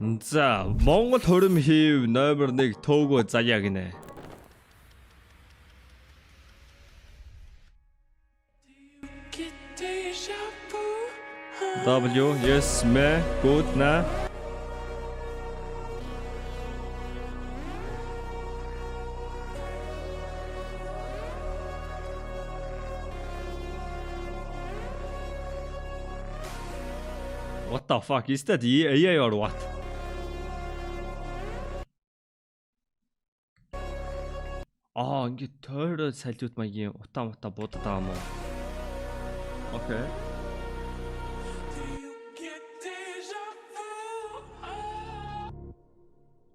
За, Монгол хурим хийв номер 1 Төгөө заяа гинэ. W yes me good na. What the fuck is that AI or what? Аа, ингээд тойроо салют маягийн утаа мутаа буудаад байгаа юм уу? Окей.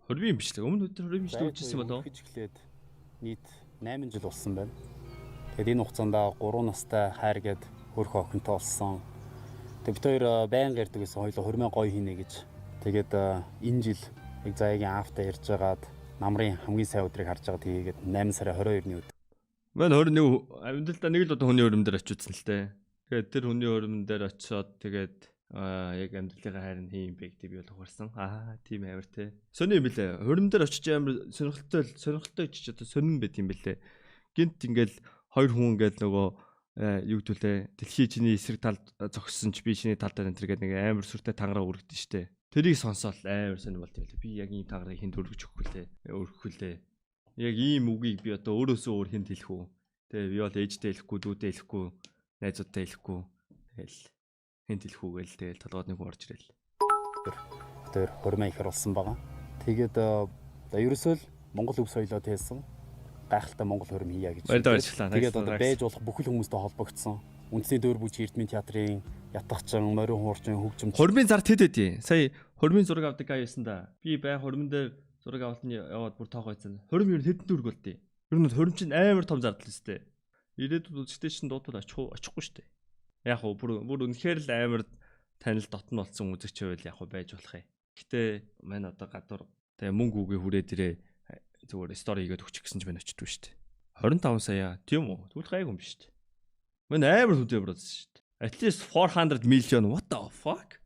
Хөрвийн бичлэг. Өмнө өдөр хөрвийн бичлэг үзсэн болов уу? Хэж эхлээд нийт 8 жил болсон байна. Тэгээд энэ хугацаанд 3 настай хайр гээд хөрх охинтой болсон. Тэгээд бид хоёр байнга ярьдаг гэсэн, хоёулаа хурмаа гоё хийнэ гэж. Тэгээд энэ жил яг заяагийн аавтай ярьж байгаад намрын хамгийн сайн өдрийг харж байгаа, тэгээд 8 сарын 22-ны өдөр. Мань 21 амьдралдаа нэг л удаа хүний өрөм дээр очиж үзсэн л дээ. Тэгээд тэр хүний өрөм дээр очиод тэгээд яг амьдралынхаа хайр нь хин юм бэ гэдэг би бол ухаарсан. Аа, тийм амар те. Сони юм бэлээ. Хурим дээр очиж амар сонирхолтой сонирхолтой ч одоо сонин байт юм бэлээ. Гинт ингээл хоёр хүн ингээл нөгөө юу гэдүүлээ, дэлхий чиний эсрэг талд зогссон ч би чиний талд байна тэр гэдэг нэг амар сүртэй тангараа үргэлдэж штэ. Тэрийг сонсоол амар сонир болт юм бэлээ. Би яг ийм тангарыг хинт өргөж өгөх вүлээ. Өргөх вүлээ. Яг ийм үгийг би одоо өөрөөсөө өөр хинт хэлэх үү? Тэгээ би бол ээжтэй хэлэхгүй, дүүдээ хэлэхгүй, найзуудтай хэлэхгүй. Тэгэл хинт хэлэх үү гээл тэгэл толгойд нэг хүн орж ирэл. Бид хоёр хурмаа ихэр болсон байгаа. Тэгээд за ерөөсөө л Монгол өв соёлоо тээсэн гайхалтай Монгол хурим хийя гэж. Баярлалаа, баярлалаа. Тэгээд одоо байж болох бүхэл хүмүүстэй холбогдсон. Үндэсний дөөр бүжиг Эрдмийн театрын ятгахчин, морин хуурчин, хөгжимч Хурмын зар тэд эдий. Сая хурмын зураг авдаг гай байсан да. Би бай хурмын дээр зураг авалтны яваад бүр тоогоо ийцэн. Хурим ер нь хэдэн төгрөг болдیں۔ Ер нь хурим чинь амар том зардал өстэй. Ирээдүйд үзэгтэй чинь дуудвал очих уу? Очихгүй штэ. Яг уу бүр бүр үнэхээр л амар танил дотн болсон үзэгч байвал яг уу байж болох юм. Гэтэ мань одоо гадуур тэгээ мөнгө үгээ хүрээд ирээ зүгээр стори хийгээд өгчих гэсэн ч мань очдгүй штэ. 25 сая тийм үү? Тэгвэл гайгүй юм биш штэ. Мань амар хүнтэй болсон штэ. At least 400 million, what the fuck?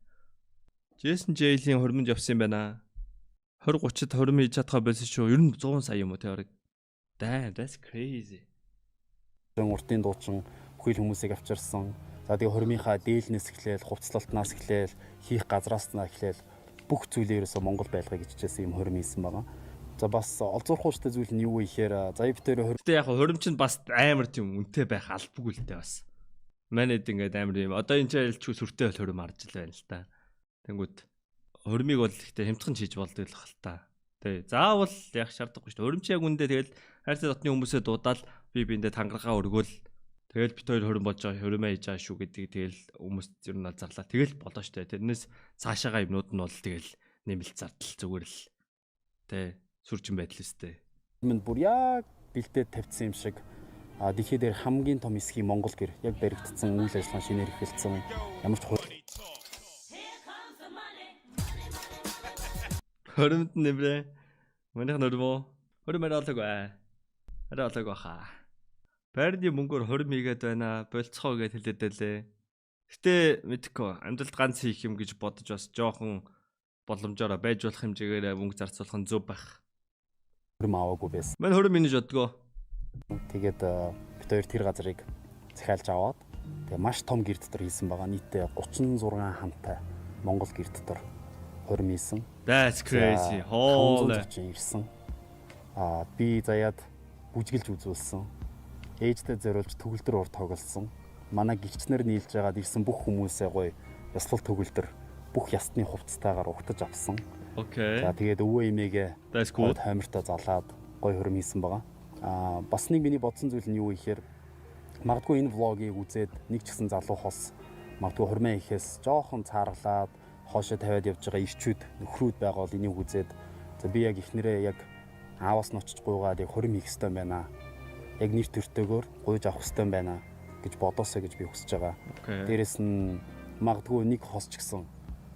Jason Jail-ийн хормонд явсан юм байна. 20 30-д хорим хийж чадхаа байсан шүү. Ер нь 100 сая юм уу те бараг. Damn, that's crazy. урдын дуучин бүхэл хүмүүсийг авчирсан. За тэгээ хурмынхаа дээлнээс эхлээл, хувцлалтнаас эхлээл, хийх газраас нь эхлээл бүх зүйлээ ерөөсөө Монгол байлгыг хичээсэн юм хурим хийсэн байгаа. За бас олзуурхууштай зүйл нь юу вэ гэхээр заяа бид хоёр Гэтэ яг хорим чинь бас амар тийм үнэтэй байх албагүй л дээ бас. Манайд ингээд амар юм. Одоо энэ чинь айлчгүй сүртэй бол хорим арж л байна л та. Тэнгүүд хоримыг бол ихтэй хямдхан хийж болдог л хэл та. Тэ заавал яг шаардлагагүй шүү дээ. Хорим чи яг үндэ тэгэл хайрцаг дотны хүмүүсээ дуудаал би биэндээ тангаргаа өргөөл тэгэл бит хоёр хорим болж байгаа, хоримаа хийж байгаа шүү гэдэг тэгэл хүмүүс ер нь бол зарлаа. Тэгэл болоо шүү дээ. Тэрнээс цаашаага юмнууд нь бол тэгэл нэмэлт зардал зүгээр л тэ сүржин байдал өстэй. минь бүр яг бэлдээд тавьчихсан юм шиг, а дэлхий дээр хамгийн том эсхий Монгол гэр яг баригдсан, үйл ажиллагаа шинээр эхэлсэн. Ямар ч Хоримд нэмрээ. Манийх нөрмөө. Хорим арай олоогүй. Арай олоогүй хаа. Байрны мөнгөөр хорим хийгээд байна. Болцгоо гэж хэлээд байлээ. Гэтэ мэдхгүй амьдралд ганц хийх юм гэж бодож бас жоохон боломжоор байж болох хэмжээгээр мөнгө зарцуулах нь зөв байх. хорим аваагүй байсан. Мань хорим минь бодгоо. Тэгээд бид хоёр тэр газрыг захиалж аваад тэгээ маш том гэр дотор хийсэн байгаа. Нийтдээ 36 хамтай Монгол гэр дотор хурим хийсэн. That's crazy. Holy. 500 зочин ирсэн. Аа, би заяад бүжгэлж үзүүлсэн. Ээжтэй зориулж төгөлдөр уур тоглосон. Манай гэрчнэр нийлж байгаад ирсэн бүх хүмүүсээ гоё ёслол төгөлдөр бүх ясны хувцастайгаар угтаж авсан. Okay. За тэгээд өвөө эмээгээ That's cool. хоймортой залаад гоё хурим хийсэн байгаа. Аа, бас нэг миний бодсон зүйл нь юу вэ гэхээр магадгүй энэ влогийг үзээд нэг ч гэсэн залуу хос магадгүй хурмаа ихэс жоохон цааргалаад хоошоо тавиад явж байгаа ирчүүд нөхрүүд байгаа бол энийг үзээд за би яг эхнэрээ яг ааваас нь очиж гуйгаад яг хурим хийх ёстой юм байна. Яг нэр төртөөгөөр гуйж авах ёстой юм байна гэж бодоосой гэж би хүсэж байгаа. Okay. Дээрэс нь магадгүй нэг хос ч гэсэн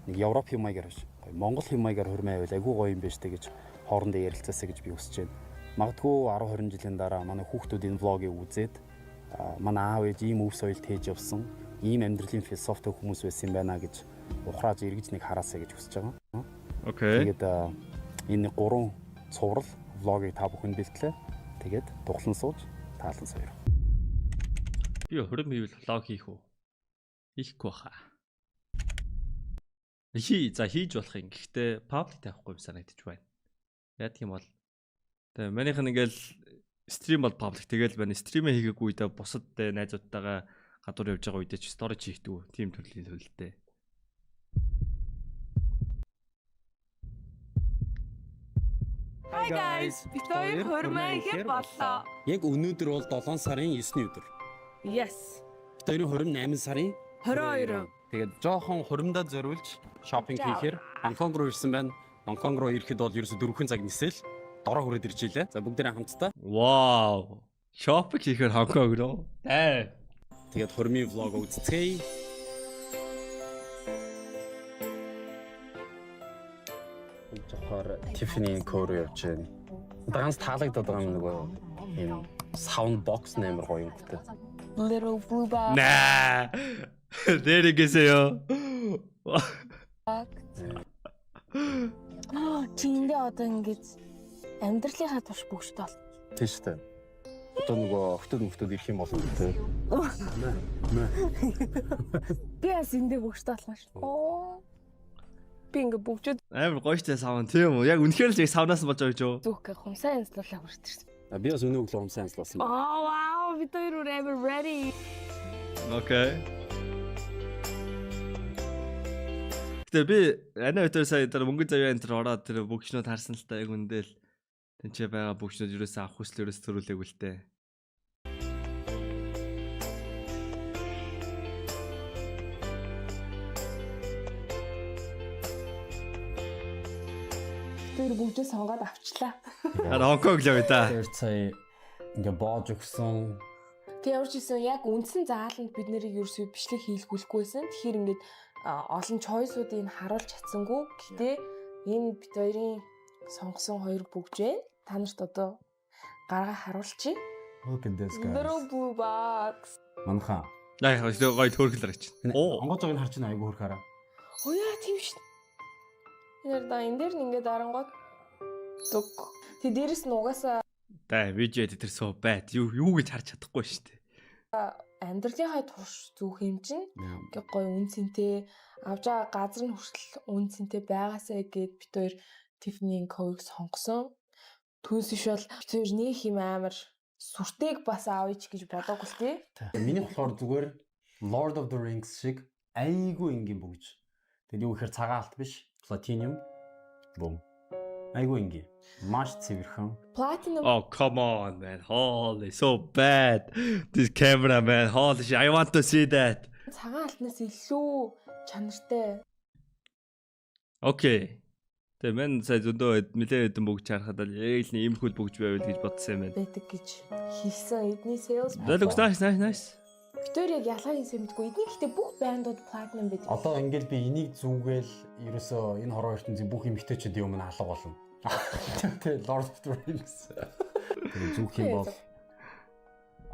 нэг Европ хэм маягаар биш. Гоё Монгол хэм маягаар хурмаа байвал айгүй гоё юм байна штэ гэж хоорондоо ярилцаасаа гэж би хүсэж байна. Магадгүй 10 20 жилийн дараа манай хүүхдүүд энэ влогийг үзээд манай аав ээж ийм өв соёлт хийж явсан, ийм амьдралын философитой хүмүүс байсан юм байна гэж ухрааж эргэж нэг хараасаа гэж хүсэж байгаа. Okay. Тэгээд энэ гурван цуврал vlog ыг та бүхэнд бэлтлээ. Тэгээд дуглан сууж таалан сууя. Би хурим хийвэл vlog хийх үү? Хийхгүй баха. За хийж болох юм. Гэхдээ public тавихгүй юм санагдчих байна. Яадаг юм бол тэгээ манийх нь ингээл stream бол public тэгэл байна. Stream ээ хийгээгүй үедээ бусад найзуудтайгаа гадуур явж байгаа үедээ ч story хийхдээ тийм төрлийн төлөлтэй. Hi guys. Бид хоёр хурмаа ихээр боллоо. Яг өнөөдөр бол 7 сарын 9-ний өдөр. Yes. Бид хоёрын хурим 8 сарын 22. Тэгээд жоохон хуримдаа зориулж shopping хийхээр Хонконг руу ирсэн байна. Хонконг руу ирэхэд бол ерөөсө 4 цаг нисэл дороо хүрээд ирж илээ. За бүгдээрээ хамтдаа. Вау. Shopping хийхээр Хонконг руу. Дай. Тэгээд хурмын vlog үзцгээе. Жохоор Tiffany Co руу явж байна. Одоо ганц таалагдаад байгаа юм нөгөө юм sound box нэмэр гоё юмтай. Little blue box. Наа. 내리계세요. Чи эндээ одоо ингэж амьдралынхаа турш бүгштэй бол. Тийм шүү дээ. Одоо нөгөө охтод мөхтөд ирэх юм болно тий. Би бас эндээ бүгштэй болох юм шүү. Оо. Би ингэ бүгжүүд Амар гоё штэ савн тийм үү? Яг үнэхээр л яг савнаас нь болж байгаа гэж юу? зүүх гэх хумсаа янзлуулаа хүрч ирсэн. Би бас өнөө өглөө умсан янзлуулсан. Oh wow, бид хоёр амар ready. Okay. Гэтэ би анаа өдөр сая тэр мөнгө заяа энэ төр ороод тэр бүгшнүүд харсан л та яг үндэ л тэнцээ байгаа бүгшнүүд ерөөсөө авах хүсэл ерөөс төрүүлээгүй л дээ. Бид хоёр бүгжээ сонгоод авчлаа. Харин Хонконг л явъя да. Тэр сая ингээ боож өгсөн. Тэг ямар ч гэсэн яг үндсэн зааланд бид нарыг ерөөсөө бичлэг хийлгүүлэхгүйсэн. Тэгэхээр ингээд олон choice-уудыг харуулж чадсангүй. Гэтэ энэ бид хоёрын сонгосон хоёр бүгжээ. Та нарт одоо гаргаа харуулчих. Look at this guys. Little blue box. Манха. Аа яг гоё төөрхөл гарч. Оо. Онгоцог нь харж байна айгу хөрх хараа. Хөөе тийм шин. Энэ да энэ дээр нь ингээд дарангууд зүг. Тэг дээрэс нь угаасаа Да видео editor so bad. Юу гэж харж чадахгүй шүү дээ. амьдралынхаа турш зүүх юм чинь ингээ гоё үн цэнтэй авж байгаа газар нь хүртэл үн цэнтэй байгаасай гэд бид хоёр Tiffany Co-г сонгосон. Түүнээс биш бол бид хоёр нэг юм амар сүртэйг бас авъя ч гэж бодоогүй л тий. Миний болохоор зүгээр Lord of the Rings шиг айгүй энгийн бөгж. Тэгээд юу гэхээр цагаан алт биш, platinum. Бум. Айгүй энгийн. Маш цэвэрхэн. Platinum Oh come on man. Holy so bad. This camera man. Holy shit. I want to see that. Цагаан алтнаас илүү чанартай. Okay. Тэгээ мен сая зөндөө нэлээд хэдэн бүгж харахад л яг л иймэрхүү бүгж байвал гэж бодсон юм байна. Байдаг гэж хэлсэн эдний sales. That looks nice, nice, nice. Бид хоёр яг ялгааг нь сайн мэдгүй. Эдний гэхдээ бүх бандууд platinum байдаг. Одоо ингээл би энийг зүгээл ерөөсөө энэ хороо ертөнцийн бүх эмэгтэйчүүдийн өмнө алга болно. Тэ Lord of the Rings. Тэгээ зүүх юм бол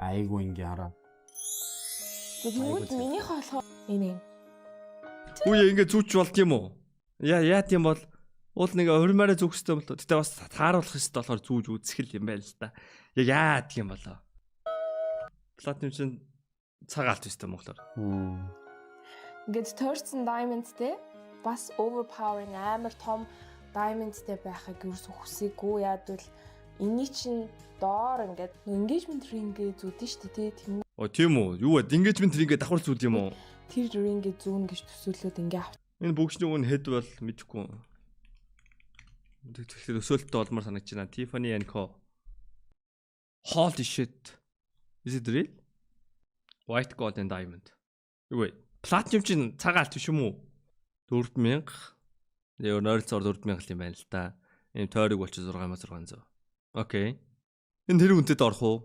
айгүй ингээ хараа. Тэгвэл минийхээ болохоор энэ юм. Үе ингээ зүүч болд юм уу? Яа яа тийм бол уул нэг хурмаараа зүүх хэрэгтэй юм л. Гэтэ бас тааруулах хэрэгтэй болохоор зүүж үзэх л юм байна л да. Яг яа тийм болоо. Platinum чинь цаг алт өстэй монголоор. Ингээд тойрсон diamondтэй бас overpowering амар том diamondтэй байхыг ерөөсө хүсээгүй. Яад бол энэний чинь доор ингээд engagement ring-гээ зүүдэн шүү дээ тий. Оо тийм үү? Юу вэ? Engagement ring-гээ давхар зүүд юм уу? Тэр ring-гээ зүүнэ гэж төсөөлөөд ингээ авч. Энэ бүгшний үн хэд бол мэдэхгүй. Тэгэхээр өсөөлттэй олмоор санагдаж байна. Tiffany & Co. Holy shit. Is it real? White gold and diamond. Юу вэ? Platinum чинь цагаан алт биш юм уу? 4000. Яг ойролцоогоор 4000 л юм байна л да. Ийм тойрог болчих 6600. Okay. Энэ тэр үнэтэд орох уу?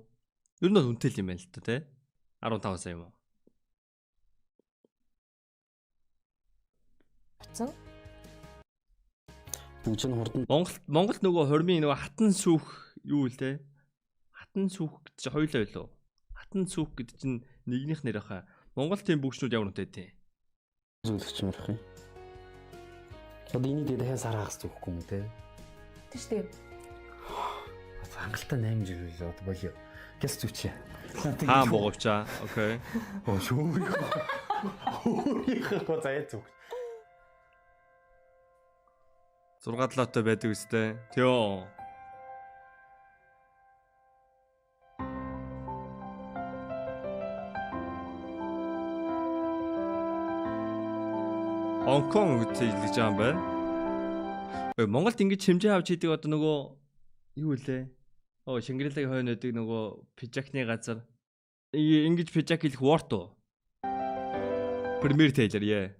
Ер нь бол үнэтэй л юм байна л да, тий? 15 сая юм уу? Авцсан. Бүгд чинь хурдан Монгол нөгөө хормын нөгөө хатан сүх юу л те? Хатан сүх гэж чи хоёулаа байлуу. Хатан сүх гэдэг чинь нэгнийх нэр хаа. Монгол тийм бүгшнүүд ямар үнэтэй те? зүйлч юм ярих юм. Одоо энийг тэгээ дахиад сар хагас зүхэхгүй юм те. Тийм шүү дээ. Хангалттай 8 жил үлээ одоо болио. Гэс зүчээ. Хаан буговчаа. Окей. Оо шүүрийнхөө. Өөрийнхөө заяа зүг. 6 7-тай байдаг үстэй. Төө. Хонконг гэж хэлж байгаа юм байна. Ой, Монголд ингэж хэмжээ авч хийдэг одоо нөгөө юу вэ? Оо, Шангрилагийн хойно байдаг нөгөө пижакны газар. Ингэж пижак хийх Word уу? Premier Tailor яа.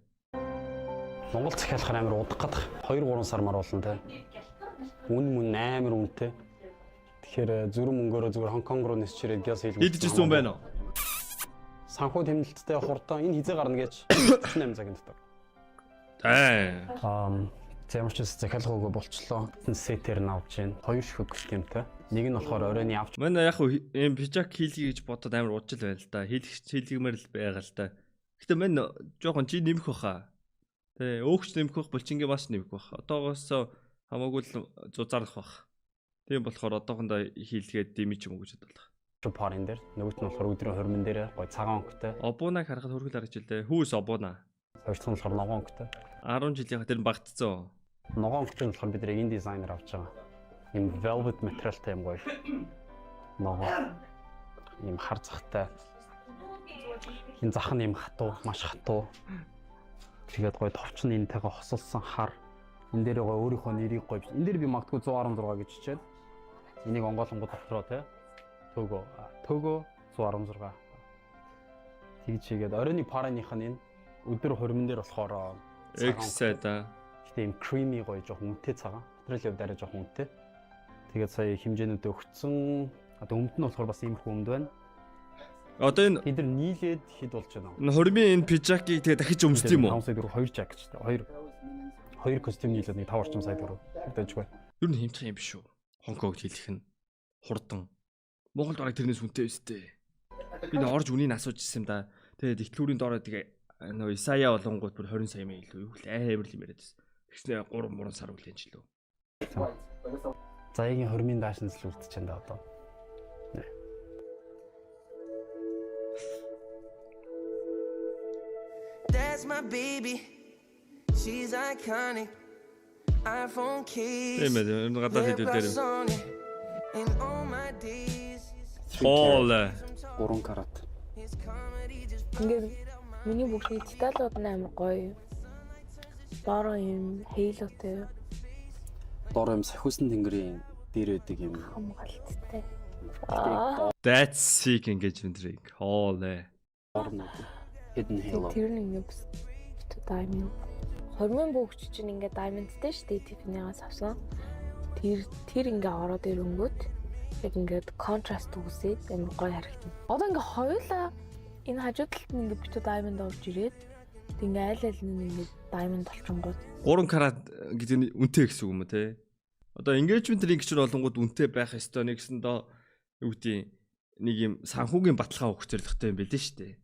Монгол захиалахаар амар удах гадах 2 3 сар мар болно те. Үн мөн амар үнэтэй. Тэгэхээр зүрх мөнгөөрөө зүгээр Хонконг руу нисч ирээд гяс хийлгүүлсэн. Идчихсэн юм байна уу? Санхүү тэмнэлттэй хурдан энэ хизээ гарна гэж 48 цагийн дотор. Аа. Аа ямар ч байсан захиалга өгөө болчлоо. Сетэр нь авч гин. Хоёр ширхэг костюмтай. Нэг нь болохоор оройн авч Манай яг хуу ийм пижак хийлгэе гэж бодоод амар удаж л байна л да. Хийлгэх хийлгэмээр л байгаа л да. Гэтэ мань жоохон чи нэмэх баха. Тэ өөгч нэмэх бах, булчингээ бас нэмэх бах. Одоогоос хамаагүй л зузаарах бах. Тийм болохоор одоохондоо хийлгээд дэмэж юм уу гэж бодлоо. парын дээр, нөгөөт нь болохоор өдрийн хормон дээр гой цагаан өнгөтэй. Обунаг харахад хөргөл харж илээ. Хүүс обуна. Хоёр дахь нь болохоор ногоон өнгөтэй. 10 жилийнхаа тэр нь багтцсан. Ногоон өнгөтэй нь болохоор бид нэг энэ дизайнер авч байгаа. Ийм velvet материалтай юм гоё. Ногоон. Ийм хар захтай. Энэ зах нь ийм хатуу, маш хатуу. Тэгээд гоё товч нь энтэйгээ хосолсон хар. Энэ дээр гоё өөрийнхөө нэрийг гоё. Энэ дээр би магадгүй 116 гэж хичээд энийг онгоолонгууд дотроо те. Төгөө. Төгөө 116. Тэгж хийгээд оройн параных нь энэ өдөр хормон дээр болохоор цагаан X да. Гэтэ ийм creamy гоё жоохон үнэтэй цагаан. Материалын хувьд арай жоохон үнэтэй. Тэгээд сая хэмжээнүүдээ өгцөн. Одоо өмд нь болохоор бас иймэрхүү өмд байна. Одоо энэ Бид нар нийлээд хэд болж байна вэ? энэ хормын энэ пижакийг тэгээ дахиж өмсдөг юм уу? 5 сая төгрөг 2 жакет ч 2 хоёр костюм нийлээд нэг 5 орчим сая төгрөг дажгүй. Ер нь хэмжих юм биш үү? Хонконгт хэлэх нь хурдан. Монголд бараг тэрнээс үнэтэй өстэй. Би нэг орж үнийг асууж ирсэн юм да. Тэгээд ихтлүүрийн доор тэгээ нөө Исая болонгууд бүр 20 сая мэ илүү юу л амар л юм яриад байсан. Тэгснэ 3 3 сар үлээн ч лөө. Заяагийн хормын даашин зэл үлдчихээн да одоо. That's my baby. She's iconic. iPhone case. Тийм ээ ер нь гадаад lip хэлбэл дээр. gloss on it. And all my days. Хоол. 3 карат. His comedy just Ингээд миний бүгдний деталууд нь амар гоё. Доороо юм хейлотой, Дор юм сахиусан тэнгэрийн дээр байдаг юм. хамгаалттай. That's sick engagement ring. Хоол. Дор нь hidden halo. Тэр нь ингээд бас битүү diamond. Хормын бөөгч чинь ингээд diamondтэй шүү дээ Tiffany-гаас авсан. Тэр тэр ингээ ороод ирэнгүүт яг ингээд контраст үүсээд амар гоё харагдана. Одоо ингээ хоёулаа энэ хажуу талд нь ингээд битүү diamond орж ирээд тэг ингээ айл айл нь ингээд diamond болчингууд 3 карат гэдэг нь үнэтэй гэсэн үг юм уу те? Одоо engagement ring чинь болонгууд үнэтэй байх ёстой нэгсэн доо юу гэдэг нэг юм санхүүгийн баталгаа өгөх зорилготой юм билээ шүү дээ.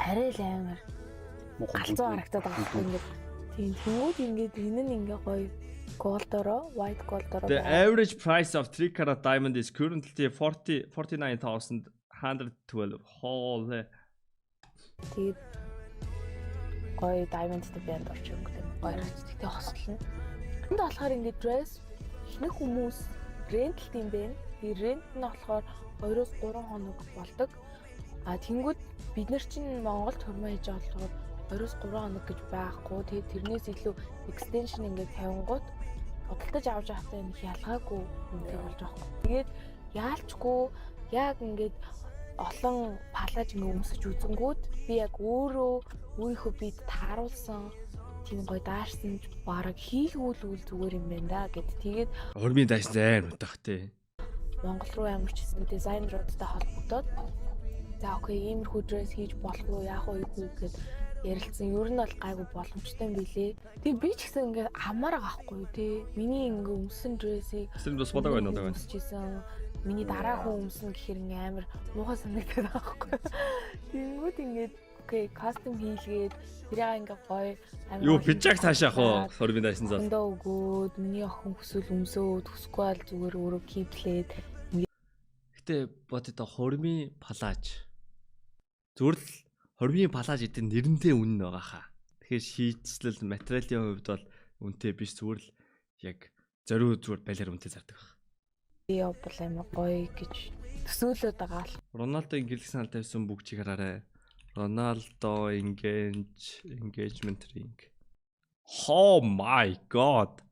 арай л амар галзуу харагдаад байгаа байхгүй ингээд тийм тэнгууд ингээд энэ нь ингээ гоё gold-ороо white gold-ороо The байгаа. average price of 3 carat diamond is currently 40 49,112. Holy. Тэгээд гоё diamondтэй банд орч өнгөтэй гоё харагддаг. Тэгээ хослолно. Энд болохоор ингээд dress ихнэх хүмүүс рентлт юм байна. Тэгээ рент нь болохоор 2-3 хоног болдог. А тэнгууд бид нар чинь Монголд хурмаа хийж байгаа болохоор 2-3 хоног гэж байхгүй. Тэгээд тэрнээс илүү extension ингээд тавингууд худалдаж авч явахтай нэг ялгаагүй үнэтэй болж байгаа байхгүй. Тэгээд яалчгүй яг ингээд олон палаж ингээ өмсөж үзэнгүүд би яг өөрөө өөрийнхөө бид тааруулсан тийм гоё даарсан ч бараг хийхүүл үл зүгээр юм байна да гэд. Тэгээд Хормын дайсан амар утах тий. Монгол руу ямар ч гэсэн дизайнеруудтай холбогдоод за окей иймэрхүү дресс хийж болох уу яах вэ юу гэд ярилцсан. Ер нь бол гайгүй боломжтой юм билээ. Тэгээ би ч гэсэн ингээ амаар байгаа хгүй юу те. Миний ингээ өмсөн дрессийг Тэсэнд бас бодог байна одоо байна. өмсөжсэн. Миний дараа хүн өмснө гэхээр ингээ амар муухай санагдаад байгаа байхгүй. Тэнгүүд ингээд Okay, custom хийлгээд тэрийг ингээ гоё амар Юу, пиджак цааш явах уу? Хурмын даашин зал. Охиндоо өгөөд, миний охин хүсвэл өмсөөд, хүсэхгүй бол зүгээр өөрөө keep лээд. Гэтэ боддоо, хурмын плаж. Зүгээр л хурмын плаж гэдэг нэрнтэй үнэн байгаа хаа. Тэгэхээр шийдслэл материалын хувьд бол үнэтэй биш, зүгээр л яг зориу зүгээр балиар үнэтэй зардаг байх. Явбал амар гоё гэж төсөөлөд байгаа л. Роналдо гэрлэх санал тавьсан бүгчийг хараарай. Роналдо engagement ring. Oh my God.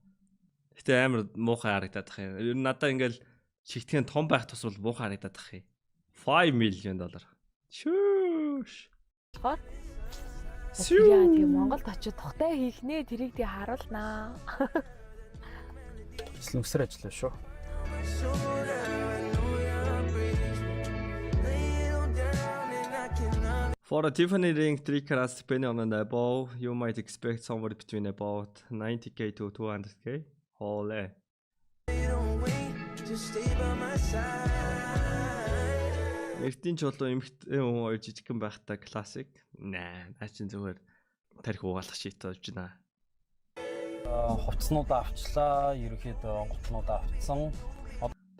Гэтэ амар муухай харагдаад тах юм. Ер нь надаа ингээл шигтгэн том байх тусвал муухай харагдаад тах юм. 5 million доллар. Шүүш. Тэгэхээр яа, тэгээ Монголд очиж тухтай хийх нэ, тэрийг тэгээ харуулнаа. Слүнсэр ажиллаа шүү. My shoulder, I know your breeze. Lay it all down and I cannot For a Tiffany ring 3 carats, depending on the above, you might expect somewhere between about 90K to 200K. Holy. Don't wait, just stay by my side. Эртний чулуу эмхтэй хүн хоёр жижигхэн байхдаа классик. Наа, наа чин зүгээр тарих угаалгах шийт болж байна. Хувцснуудаа авчлаа, ерөнхийдөө онгоцнуудаа авцсан.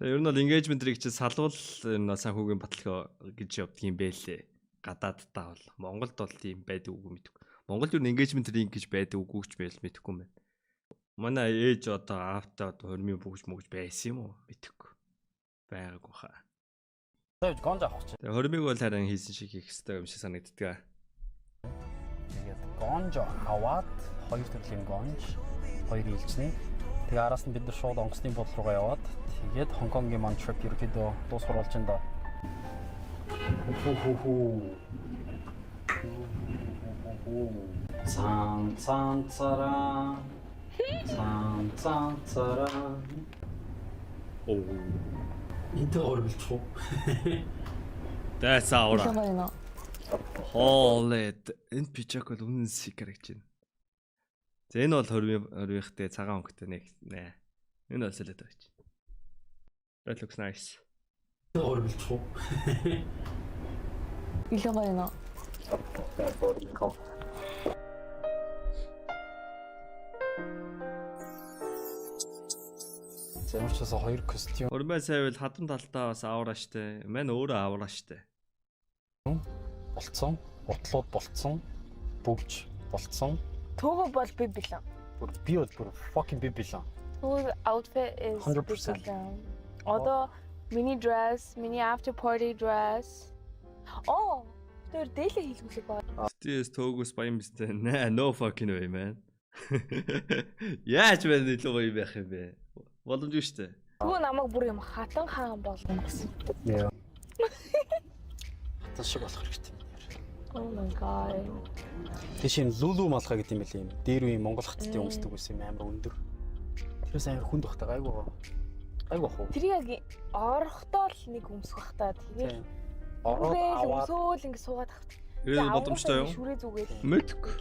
Тэгээ ер нь бол engagement ring чинь салвал ер нь бол санхүүгийн баталгаа гэж явдаг юм бэлээ. Гадааддаа бол, Монголд бол тийм байдаг үгүй мэдэхгүй. Монголд ер нь engagement ring гэж байдаг үгүй ч байл мэдэхгүй юм байна. Манай ээж одоо аавтай одоо хормын бүгж мөгж байсан юм уу? Мэдэхгүй. Байгаагүй хаа. Одоо гонж авах гэж. Тэгээ хормыг бол харин хийсэн шиг хийх хэрэгтэй юм шиг санагддаг. Тэгээд гонж аваад, хоёр төрлийн гонж, хоёр илжнэ. Тэгээ араас нь бид нар шууд онгоцны буудлын руугаа яваад, тэгээд Хонконгийн маань trip ерөнхийдөө дуусгар болж байна да. Хүү хүү хүү. Цан цан цараа. Цан цан цараа. Оо. Энтэй горилчих уу? That's aura. Илүү гоё нөө. Holy, энэ пижак бол үнэн sick харагдаж байна. За, энэ бол хормынхтэй цагаан өнгөтэй нэг нэ. Энэ бол солиод байж. That looks nice. Горилчих уу? Илүү гоё нөө. За, ямар ч байсан хоёр костюм Хормой сайвал хадам талтаа бас авраа штэ. Мань өөрөө авраа штэ. болцсон, утлууд болцсон, бүгж болцсон. Төгөө бол би бэлэн. Бүр би бол бүр fucking би бэлэн. Төгөө outfit is 100%. бэлэн. Одоо миний dress, миний after party dress. Оо, тэр дээлээ хийлгүүлэг ба. STS төөгөөс баян биз дээ. Нэ, no fucking way, man. Яаж байна, илүү гоё байх юм бэ? Боломжгүй штэ. Төгөө намайг бүр юм хатан хаан болгоно гэсэн. Яа. Хатан шиг болох хэрэгтэй. Oh my God. Тэш юм лүлү малгай гэдэг юм билээ юм. Дээр үеийн Монгол хаттын өмсдөг байсан юм, амар өндөр. Тэрээс амар хүнд бахта, гайгүй байгаа. Гайгүй бах уу? Тэр яг орохдоо л нэг өмсөх бах та. Тэгээд Тийм. Ороод аваад өмсөөл ингэ суугаад авах. Тэр боломжтой юу? Шүрээ зүгээл. Мэдгүй.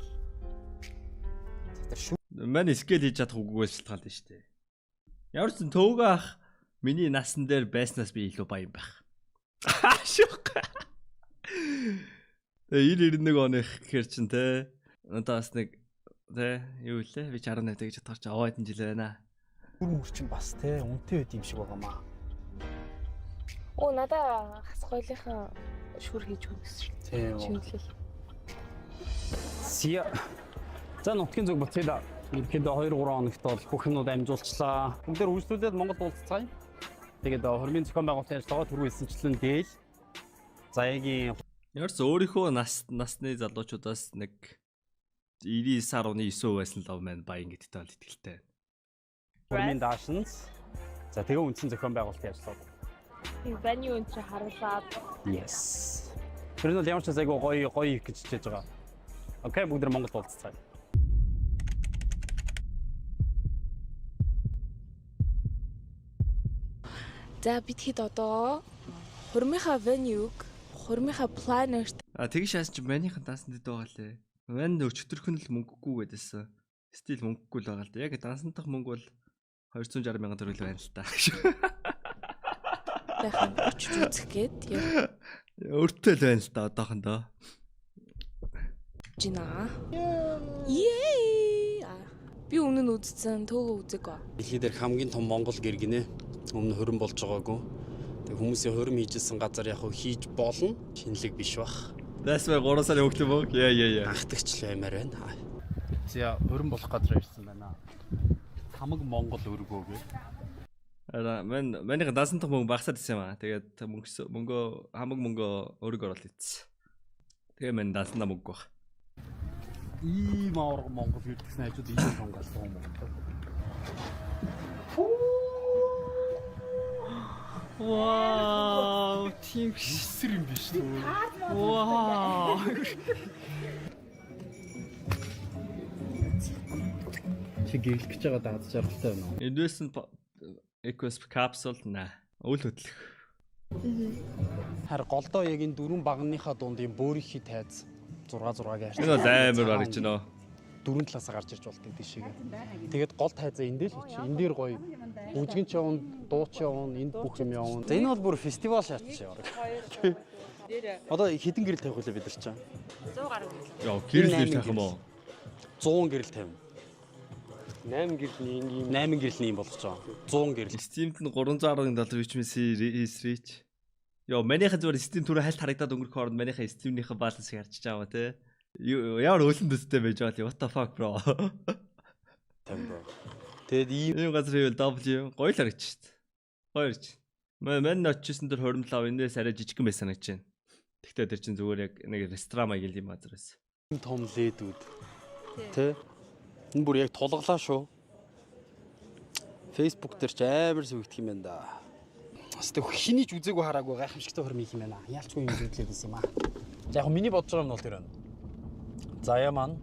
Тэр шүү Мань scale хийж чадах үгүйгээс шалтгаална штэ. Ямар ч сан төөгөө ах миний насан дээр байснаас би илүү баян байх. Шүүх. Тэгээ 90 91 оных гэхэр чин те. Одоо бас нэг те юу лээ, би 68 гэж бодохоор чи аваа хэдэн жил байна. Бүр мөр чинь бас те үнэтэй байд юм шиг байгаа маа. Оо, надаа хас гойлынхан шүр хийж өгсөн шүү. Тийм. Чиглэл. Сия. За, нутгийн зүг буцъя да. Ерөнхийдөө 2 3 хоногт бол бүх юмнууд амжуулчлаа. Бүгдээр үргэлжлүүлээд Монгол уулзцгаая. Тэгээд хормын зохион байгуулалтын ажиллагаа түрүү хэлсэнчлэн дээл. Заяагийн Ямар ч өөрийнхөө насны залуучуудаас нэг 99.9% байсан лав маань баян гэдэгтэй бол итгэлтэй. Хормын даашинз. За, тэгээ үндсэн зохион байгуулалтын ажиллагаа. Тийм, venue энэ чи харуулад. Yes. Тэр нь бол ямар ч айгу гоё гоё их гэж хичээж байгаа. Okay, бүгд нар Монгол уулзцгаая. За, бид хэд одоо хурмынхаа venue-г хурмынхаа planner А, тэгш шаас чи манийхан дансанд дэд байгаа лээ. Мань өчтөрхөн л мөнгөгүй гэдээсэн. Still мөнгөгүй л байгаа л да. Яг дансандах мөнгө бол 260 мянган төгрөг байна л та. тайхан очиж үзэх гээд Өөртөө л байна л да одоохондоо. байна. Ее. Би өмнө нь үзсэн, төөгөө үзээгүй. Дэлхий дээр хамгийн том Монгол гэр гинэ. Өмнө хурим болж байгаагүй. Тэг хүмүүсийн хурим хийжсэн газар яг хөө хийж болно. Шинэлэг биш бах. That's why 3 сарын өгт юм уу? Yeah. Анхдагч л баймаар байна. За, хурим болох газар ирсэн байна. Хамаг Монгол өргөө гэ. Ара мен манийх дансантах мөнгө багасаад исэн юм аа. Тэгээд мөнгө хамаг мөнгө өрг орол ицсэн. Тэгээ мен дансандаа мөнгө баг. Ийм аварга Монгол гэр гэсэн хажууд ийм том галзуу юм байна. Вау, тийм Эсэр юм биш үү? Вау. Чи гэрлэх гэж байгаа даад жаргалтай байна уу? Investment equals capsule на үл хөдлөх. Харин голдоо яг энэ дөрвөн багныхаа дунд юм бөөрийнхий тайз 6 6-гийн Энэ бол амар бараг ч нөө. Дөрвөн талаасаа гарч ирж болдог тийшээгээ. Тэгээд гол тайзаа энэ дээр л хийчих. Энэ дээр гоё бүжгэн ч явна, дуу ч явна, энд бүх юм явна. За, энэ бол бүр фестивал шатчих яваа. Одоо хэдэн гэрэл тавих вэ бид нар чинь? 100 гаруй гэрэл. Яа, гэрэл нэр тавих юм уу? 100 гэрэл тавина. 8 гэрлийн ийм 8 гэрлийн юм болгож байгаа. 100 гэрэл. Steam-д нь 310 доллар, which means is rich. Йоо, манийха зүгээр Steam түрүү хальт харагдаад өнгөрөх хооронд манийха Steam-ийнхээ балансыг харчиж байгаа те. Ямар өлөн төстэй байж байгаа л, what the fuck, bro. Тавина. Тэгээд ийм Ийм газар хийвэл W гоё л харагдчих шүү дээ. Гоё харж. Мань очижсэн дээр хуримтлав энэс арай жижигхэн байсан санагдаж байна. Тэгтээ тэр чинь зүгээр яг нэг ресторан маягийн юм газар байсан. том ледүүд. Тэ? Энэ бүр яг тулгалаа шүү. Facebook дээр ч амар сүгдэх юм байна да. Бас тэг хэний ч үзээгүй хараагүй гайхамшигтай хурим их юм байна. Яалчгүй юм зүтлээд байсан юм аа. За, яг миний бодож байгаа юм бол тэр байна. Заяа маань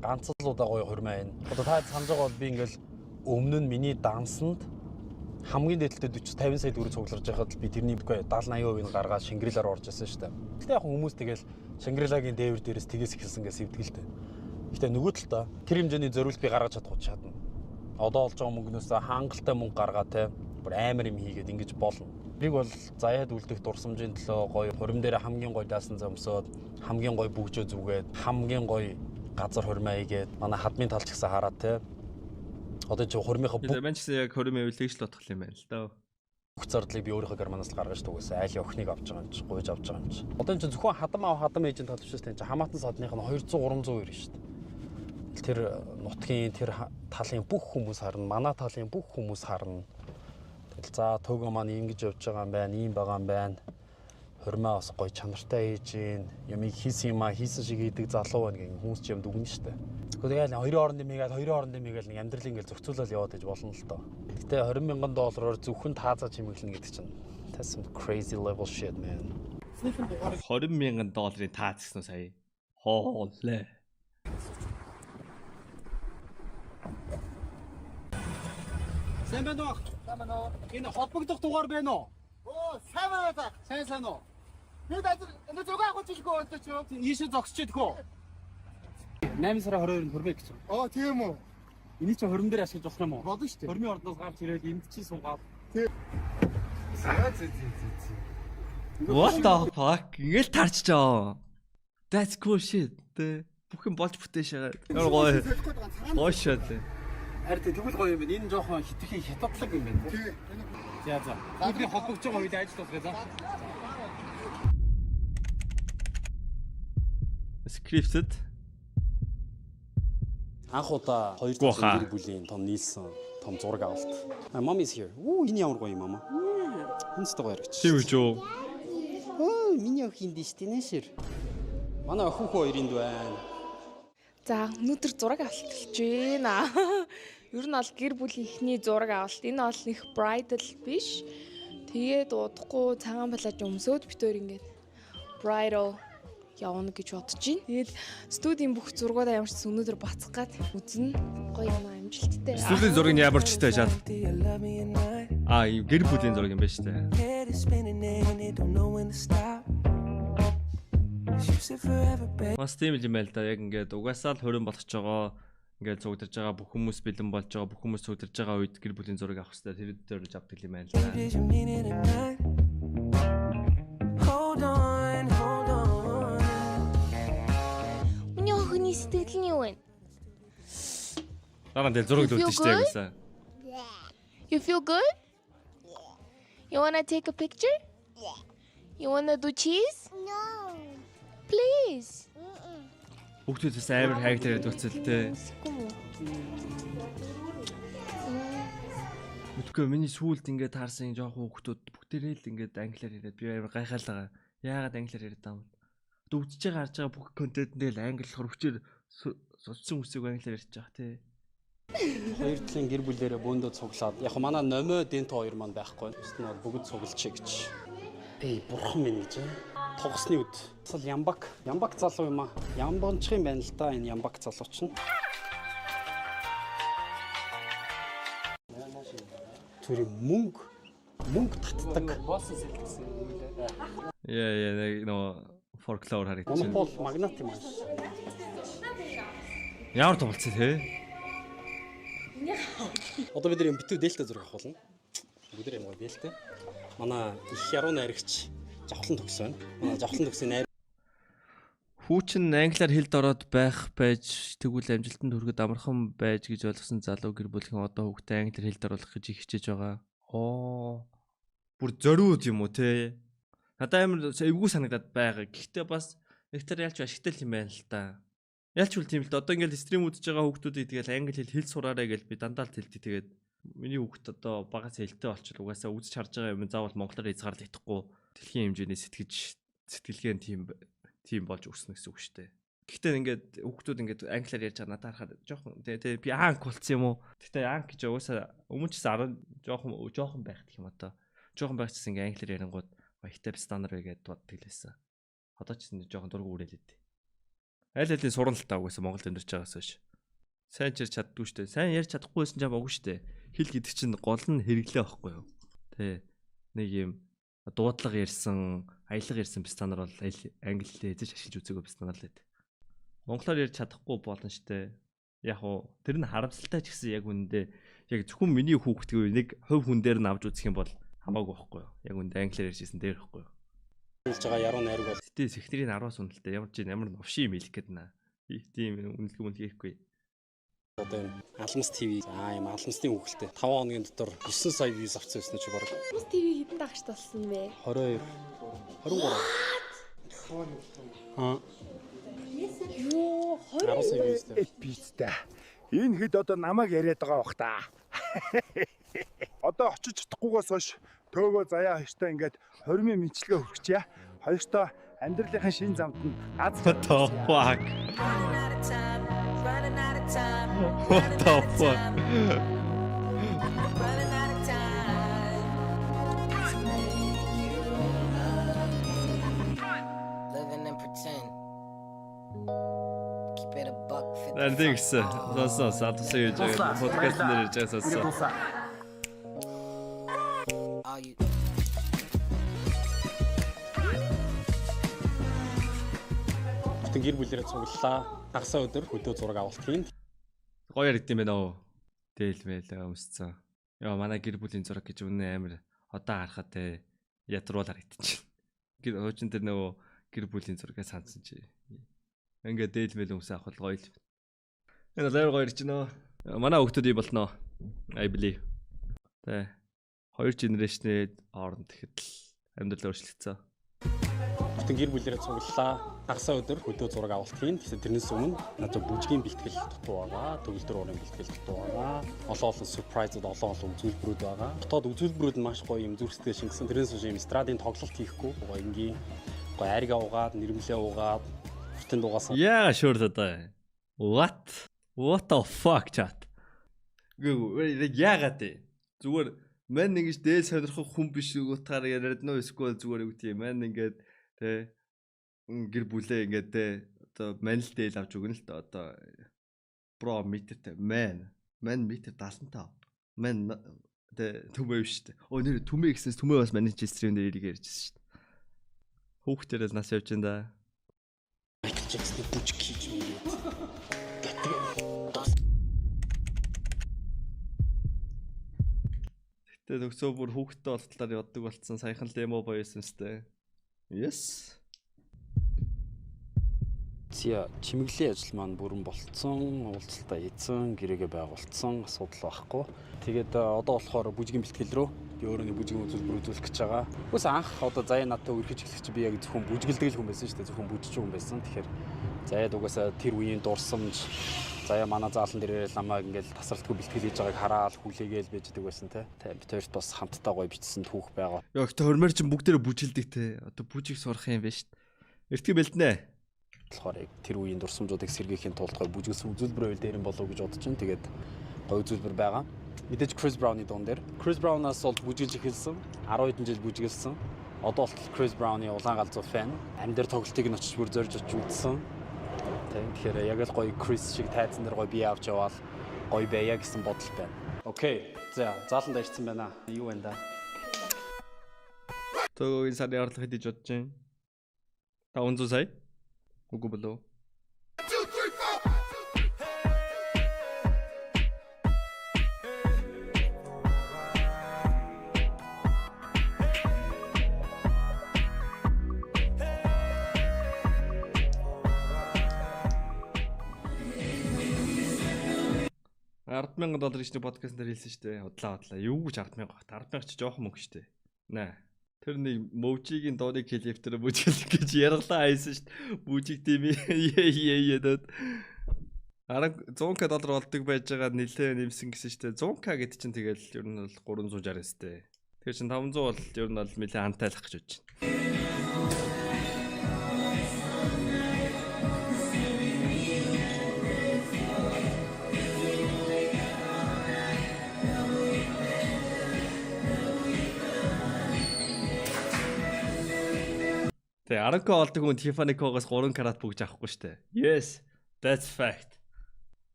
ганц л удаа гоё хурим байна. Одоо та санаж байгаа бол би ингээл өмнө нь миний дансанд хамгийн дээдэлтэй 40 50 сая төгрөг цугларж байхад л би тэрний үгүй 70 80% нь гаргаад Шангрилаар орж исэн шүү дээ. Гэтэ яг хүмүүс тэгэл Шангрилагийн дээвэр дээрээс тгээс эхэлсэн гэж сэвдэг л дээ. Гэтэ нөгөө талдаа тэр хэмжээний зориулт би гаргаж чадах уу, чадна. Одоо олж байгаа мөнгнөөс хангалттай мөнгө гаргаа те бүр амар юм хийгээд ингэж болно. Тэрийг бол заяад үлдэх дурсамжийн төлөө гоё хурим дээр хамгийн гоё даасан зөмсөөд, хамгийн гоё бүгжөө зүгээд, хамгийн гоё газар хурмаа хийгээд, манай хадмын талч гэсэн хараад те. Одоо чи хурмынхаа Тэгээ мань ч гэсэн яг хурим хэвлэгч л бодох юм байна л да. бүх зардлыг би өөрийнхөө карманаас л гаргаж түгээсэн. Айл охиныг авч байгаа юм чи, гуйж авч байгаа юм чи. Одоо энэ чи зөвхөн хадам ав хадам ээжийн тал биш шүү дээ. Хамаатан садных нь 200 300 ирнэ шүү дээ. Тэр нутгийн тэр талын бүх хүмүүс харна, манай талын бүх хүмүүс харна. Тэгэл за төөгөө маань ингэж явж байгаа юм байна, ийм байгаа юм байна. Хурмаа бас гоё чанартай хийж гин, юмыг хийсэн юм а хийсэн шиг хийдэг залуу байна гэх хүмүүс ч юм дүгнэ шүү дээ. Тэгвэл тэгэл хоёрын хооронд юм хийгээл, хоёрын хооронд юм хийгээл нэг амьдрал ингээл зохицуулаад яваад иж болно л доо. Гэтэ 20 мянган доллараар зөвхөн таазаа чимэглэнэ гэдэг чинь that's some crazy level shit, man. 20 мянган долларын таац гэсэн үү сая? Хоолээ. Сайн байна уу? Сайн байна уу? Энэ холбогдох дугаар байна уу? Оо, сайн байна та. Сайн сайн уу? Би газар энэ зураг авах жилгүй болтой ч юу? Ийшээ зогсож идэх үү? 8 сарын 22-нд хөрмөө гэж. Оо, тийм үү. Энийг чи хөрөм дээр ашиглаж болох юм уу? Болно шүү дээ. Хөрмийн ордноос гарч ирээд энд чи суугаад За зэ зэ зэ зэ. What the fuck? Ингээл тарчж байгаа. That's cool shit. Тэ бүх юм болж бүтээш байгаа. Ямар гоё. Гоё шээ. Харин тэгвэл гоё юм байна. Энэ жоохон хитрхи хятадлаг юм байна. Тий. За за. Бидний холбогдож байгаа үед ажил болгоё за. Scripted. Анх удаа хоёр Гуха. талын гэр бүлийн том нийлсэн том зураг авалт. Mom is here. Үү, энэ ямар гоё юм мама. Энэ ч гоё харагч. Тийм үү юу? Оо, миний охин дэш тэнэшэр. Манай охин хүү хоёрын байна. За, өнөөдөр зураг авалт болж байна. Ер нь бол гэр бүлийн эхний зураг авалт. Энэ бол нэг bridal биш. Тэгээд удахгүй цагаан плаж өмсөөд бид өөр ингээд bridal явна гэж бодож байна. Тэгээд студийн бүх зургуудаа ямар ч байсан өнөөдөр бацах гад үзнэ. Гоё юм аа, амжилттай. Студийн зураг нь ямар ч тааш шат. Do you love me at night? А, ийм гэр бүлийн зураг юм байна шүү дээ. Head is spinning and it don't know when to stop. 'Cause you said forever, babe. Бас тийм л юм байл да. Яг ингээд угаасаа л хурим болгож байгаа. Ингээд цугдарж байгаа бүх хүмүүс бэлэн болж байгаа, бүх хүмүүс цугдарж байгаа үед гэр бүлийн зураг авах хэрэгтэй. Тэр дээр л авдаг юм байна л да. Did you mean it at night? Hold on, hold on. Миний охин Сэтгэл нь юу вэ? Дараа нь тэгэл зураг You feel лүүлдэж штэ яг good? үсэн. You feel good? You wanna take a picture? You wanna do cheese? No. Please. Хүүхдүүд бас амар хайгтай яриад болцол те. Мэдгүй миний сүүлд ингээд таарсан жоохон хүүхдүүд бүгдээрээ л ингээд англиар яриад би амар гайхаалаа. Яагаад англиар яриад байгаа юм бэ? Одоо үзэж байгаа харж байгаа бүх контент нь л англи болохоор хүчээр судалсан үсэг англиар ярьж байгаа те. Хоёр талын гэр бүлээрээ бөөндөө цуглаад яг манай номой дэнто хоёр маань байхгүй. Бусд нь бол бүгд цуглчээ гэж. Эй бурхан минь гэж. Тогсны үд. Асал ямбак. Ямбак залуу юм аа. Ямбончих юм байна л да энэ ямбак залуу чинь. Зүрийн мөнгө мөнгө татдаг. Босон сэлгэсэн юм лээ. Яа яа нэг нөгөө фольклор харагдчих. Монопол магнат юм аа. Ямар тулцсан те. Одоо бид нар юм битүү дээлтэй зураг авах болно. Бүгд юм гоё дээлтэй. Манай их яруу найрагч жавхлан төгс байна. Манай жавхлан төгсийн найр Хүүчин англиар хэлд ороод байх байж тэгвэл амжилтанд хүрэхэд амархан байж гэж ойлгосон залуу гэр бүлхэн одоо хүүхдээ англиар хэлд оруулах гэж их хичээж байгаа. Оо. Бүр зориуд юм уу те? Надад амар эвгүй санагдаад байгаа. Гэхдээ бас нэг тал ялч ашигтай л юм байна л та. Ялч үл тийм л дээ. Одоо ингээл стрим үзэж байгаа хүүхдүүдийг тэгэл англи хэл хэл сураарай гэж би дандаа л хэлдэг. Тэгээд миний хүүхд одоо багаас хэлтэй болчихвол угаасаа үзэж харж байгаа юм заавал монголоор хязгаарлагдахгүй дэлхийн хэмжээний сэтгэж сэтгэлгээ нь тийм тийм болж өснө гэсэн үг шүү дээ. Гэхдээ ингээд хүүхдүүд ингээд англиар ярьж байгаа надад харахад жоохон тий тий би анк болцсон юм уу? Гэхдээ анк гэж угаасаа өмнө ч гэсэн 10 жоохон жоохон байх гэх юм одоо. Жоохон байх чсэн ингээд англиар ярингууд баяртай стандар бай гэдээ боддог л байсан. Одоо ч гэсэн жоохон дургу үрээлээд. Аль алийг сурна л та угаасаа Монголд амьдарч байгаас хойш. Сайн ч ярьж чаддгүй шүү дээ. Сайн ярьж чадахгүй байсан ч хамаагүй шүү дээ. Хэл гэдэг чинь гол нь хэрэглээ байхгүй юу? Тэ нэг юм дуудлага ярьсан, аялга ярьсан биз та нар бол англи хэлээ эзэж ашиглаж үзээгүй биз та нар л гэдэг. Монголоор ярьж чадахгүй болно штэ. Яг уу тэр нь харамсалтай ч гэсэн яг үнэндээ яг зөвхөн миний хүүхдгүй нэг хувь хүн дээр нь авч үзэх юм бол хамаагүй байхгүй юу? Яг үнэндээ англиар ярьжсэн дээр байхгүй юу? хэлж байгаа яруу найраг бол Гэтэ сэхнэрийн 10-аас үнэлтэй ямар ч ямар новшин юм хэлэх гээд наа. Тийм үнэлгээ үнэлгээ хийхгүй. одоо юм Алмас ТV. За юм Алмасны хүүхэлтэй. 5 хоногийн дотор 9 сая views авсан байсан чи баг. Хүмүүс ТV хэдэн дагагч болсон бэ? 22 23. Аа Юу 10 сая views тэй. Бицтэй. Энэ хэд одоо намайг яриад байгаа бах та. Одоо очиж чадахгүйгээс хойш төөгөө заяа хоёртой ингээд хормын мэдлэгээ хүрчээ. Хоёртой амьдралынхаа шин замд нь аз What the fuck? Running out of time, running out of time. What the fuck? Running out of time. To make you love me. Living in pretend. Keep it a buck 50. Нарийн гэсэн. Сонсон, садсан гэж байгаа. Подкаст дээр ярьж байгаа сонссон. All you Бүтэн гэр бүлээрээ цуглалаа. Дагсаа өдөр хөдөө зураг авалт хийн. Гоё яригдсан байна оо. Дээл мэйл өмсцэн. Яа манай гэр бүлийн зураг гэж үнэн амар одоо харахад те ятруул харагдчих. Гэр хуучин тэр нөгөө гэр бүлийн зургийг сансан чи. Ингээ дээл мэйл өмсөө авах бол гоё л. Энэ бол амар гоё ирж байна. Манай хүүхдүүд юм болноо. I believe. Тэ. Хоёр генерашны хооронд тэгэхэд л амьдрал өөрчлөгдсөн. Бүтэн гэр бүлээрээ цуглалаа. Дагсаа өдөр хөдөө зураг авалт хийн. Тэгсэн тэрнээс өмнө надад бүжгийн бэлтгэл дутуу байгаа. Төгөлдөр уурын бэлтгэл дутуу байгаа. Олон олон сюрпрайзууд, олон олон үзүүлбэрүүд байгаа. Дотоод үзүүлбэрүүд нь маш гоё юм зүрх сэтгэл шингэсэн. Тэрнээс хойш юм эстрадын тоглолт хийхгүй. Гоё энгийн гоё айргаа угаад, нэрмлээ угаад, бүтэн дугаасан. Яа sure одоо. What? What the fuck chat? Гүй яагаад вэ? Зүгээр мань ингэж дээл сонирхох хүн биш утгаар яриад нөө эсвэл зүгээр юу гэдэг юм. Мань ингээд тэ гэр бүлээ ингээд тэ одоо мань л дээл авч өгнө л дээ одоо бро метртэй мань мань метр 75 мань тэ түмээ биш дээ. Өө нэр түмээ гэсэнс түмээ бас манай стрим дээр эрийг ярьжсэн шүү дээ. Хүүхдэрэл нас явж энэ да. Майкл Джексоны бүжиг хийж мөрөөд. Гэтэ төгсөө бүр хүүхдтэй болтлоор явдаг болцсон. Саяхан л эмо боёсон сте. Yes. Зя чимэглэлийн ажил маань бүрэн болцсон, уулзалтаа хийцэн, гэрээгээ байгуулцсан, асуудал байхгүй. Тэгээд одоо болохоор бүжгийн бэлтгэл рүү би өөрөө нэг бүжгийн үзүүлбэр үзүүлэх гэж байгаа. Үгүйс анх одоо Заяа надтай үргэлж эхлэх чи би яг зөвхөн бүжгэлдэг л хүн байсан шүү дээ. Зөвхөн бүжиж хүн байсан. Тэгэхээр Заяад угаасаа тэр үеийн дурсамж Заяа манай заалан дээр ирэл намайг ингээл тасралтгүй бэлтгэл хийж байгааг хараал хүлээгээл байж байгаа байсан те. Бид хоёрт бас хамтдаа гоё бичсэн түүх байгаа. Йоо гэтээ хормоор чинь бүгдээрээ бүжгэлдэг те. Одоо бүжиг сурах юм байна шүү дээ. Эртгий бэлтнэ. болохоор яг тэр үеийн дурсамжуудыг сэргээхийн тулд гоё бүжгэлсэн үзүүлбэр байвал дээр юм болов уу гэж бодож чинь. Тэгээд гоё үзүүлбэр байгаа. Мэдээж Chris Brown-ы дуун дээр. Chris Brown-аас бол бүжгэлж эхэлсэн. 10 хэдэн жил бүжгэлсэн. Одоо болтол Chris Brown-ы улаан галзуу фэн. Амьдар тоглолтыг нь очиж бүр зорж очиж үзсэн. Тийм. Тэгэхээр яг л гоё Chris шиг тайзан дээр гоё бие авч яваал гоё байя гэсэн бодол байна. Окей. За, зааланд ирсэн байна. Юу байна да? Төгөөгийн сарын орлого хэдий бодож байна? 500 сая? Үгүй болов уу? $10,000 гэж нэг подкаст дээр хэлсэн шүү дээ. Удлаа. Юу гэж 10,000 багт? 10,000 чи жоохон мөнгө шүү дээ. Наа. Тэр нэг Мөвжигийн дооны клип дээр бүжиглэх гэж яргалаа хайсан шүү дээ. Бүжиг тийм ээ ээ. 100k доллар олдог байж байгаа нэлээ нэмсэн гэсэн шүү дээ. 100k гэдэг чинь тэгэл ер нь бол 369 дээ. Тэгэхээр чинь 500 бол ер нь бол нэлээ хантайлах гэж бодож байна. Тэгээ 10k олдог хүн Tiffany Co-гоос 3 карат бүгж авахгүй шүү дээ. Yes, that's fact.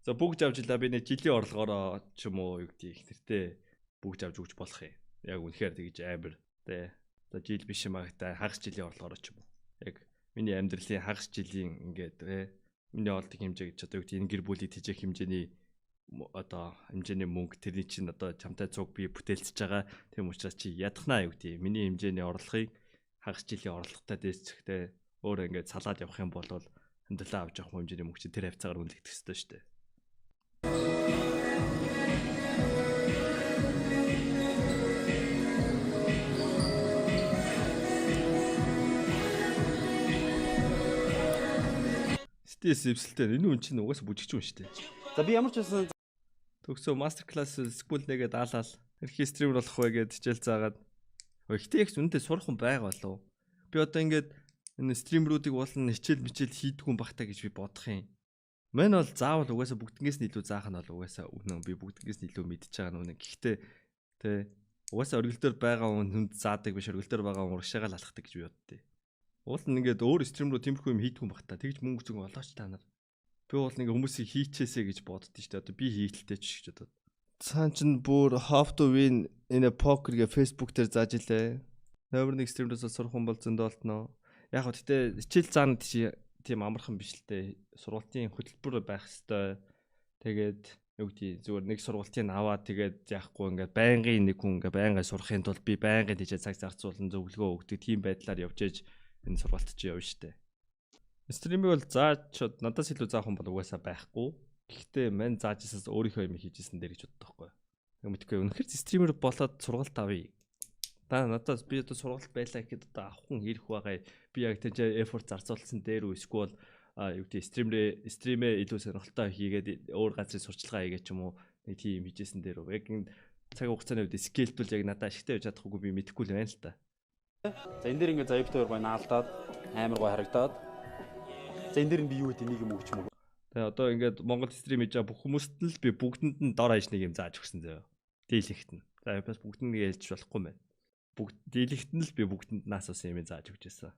За бүгж авч илаа би нэг жилийн орлогоороо ч юм уу юу гэдгийг нэртэй бүгж авч өгч болох юм. Яг үнэхээр тэгж амар тэ. За жил биш юм аа гэдэг хагас жилийн орлогоороо ч юм уу. Яг миний амьдралын хагас жилийн ингээд тэ миний олдог хэмжээ гэж одоо юу гэдгийг энэ гэр бүлийг тэжээх хэмжээний одоо хэмжээний мөнгө тэрний чинь одоо чамтай цуг би бүтээлцэж байгаа. Тийм учраас чи ядахнаа юу гэдгийг миний хэмжээний орлогыг хагас жилийн орлоготой дээцэхтэй өөр ингээд салаад явах юм бол амьдралаа авч явах хэмжээний мөнгө чи тэр хавцаагаар үнэлэгдэх ёстой шүү дээ. Стэс эвсэлтэй энэ үн чинь угаасаа бүжигч юм шүү дээ. За би ямар ч байсан төгсөө мастер класс скул нэгээд даалал эрхий стример болох вэ гэд хичээл заагаад. Гэхдээ яг үнэндээ сурах хүн байгаа болов. Би одоо ингээд энэ стримерүүдийг уулын хичээл мичээл хийдгүн багтаа гэж би бодох юм. Мэн бол заавал угаасаа бүгднгээс нь илүү заах нь бол угаасаа үнэн. Би бүгднгээс нь илүү мэдж байгаа нь үнэн. Гэхдээ тэ угаасаа оргил дээр байгаа хүн хүнд заадаг биш оргил дээр байгаа хүн урагшаагаа л алхдаг гэж би боддیں۔ Уул нь ингээд өөр стрим рүү тиймэрхүү юм хийдгүн багтаа. Тэгж мөнгө зүг олооч та нар. Би бол нэг хүмүүсийг хийчээсэ гэж боддөө шүү дээ. Одоо би хийхэлтэй ч гэж бодод. Цаан чинь бүр how to win in a poker гэ Facebook дээр зааж илээ. Номер 1 стримерээс сурах хүн бол зөндөө олдноо. Яг гоо гэтээ хичээл заанад чи тийм амархан биш л дээ. Сургалтын хөтөлбөр байх хэвээр. Тэгээд юу гэдгийг зүгээр нэг сургалтыг аваад тэгээд яахгүй ингээд байнгын нэг хүн ингээд байнгын сурахын тулд би байнгын тийчээ цаг зарцуулан зөвлөгөө өгдөг тийм байдлаар явж ээж энэ сургалт чи явна штэ. Стримийг бол зааж надаас илүү заах хүн бол угаасаа байхгүй. Гэхдээ мань зааж ирсээс өөрийнхөө юм хийжсэн дээр гэж боддог байхгүй. Тэг мэдгүй үнэхээр стример болоод сургалт авъя. Та надаас би одоо сургалт байлаа гэхэд одоо авах хүн ирэх байгаа. Би яг тийч effort зарцуулсан дээр үү эсвэл юу гэдэг стримээ илүү сонирхолтой хийгээд өөр газрын сурчлагаа хийгээд ч юм уу нэг тийм хийжсэн дээр үү. Яг энэ цаг хугацааны үед скейлдвэл яг надад ашигтай байж чадахгүй би мэдэхгүй л байна л та. За энэ дээр ингээд Заяа бит хоёр гоё наалдаад амар гоё харагдаад. За энэ дээр нь би юу гэдэг нэг юм өгч мөг. Тэгээ одоо ингээд Монгол стрим хийж байгаа бүх хүмүүст л би бүгдэнд нь дор хаяж нэг юм зааж өгсөн заяа. Дийлэгт нь. За бас бүгдэнд нэг ялж болохгүй юм байна. Бүгд дийлэгт нь л би бүгдэнд нас ус юм зааж өгч байсан.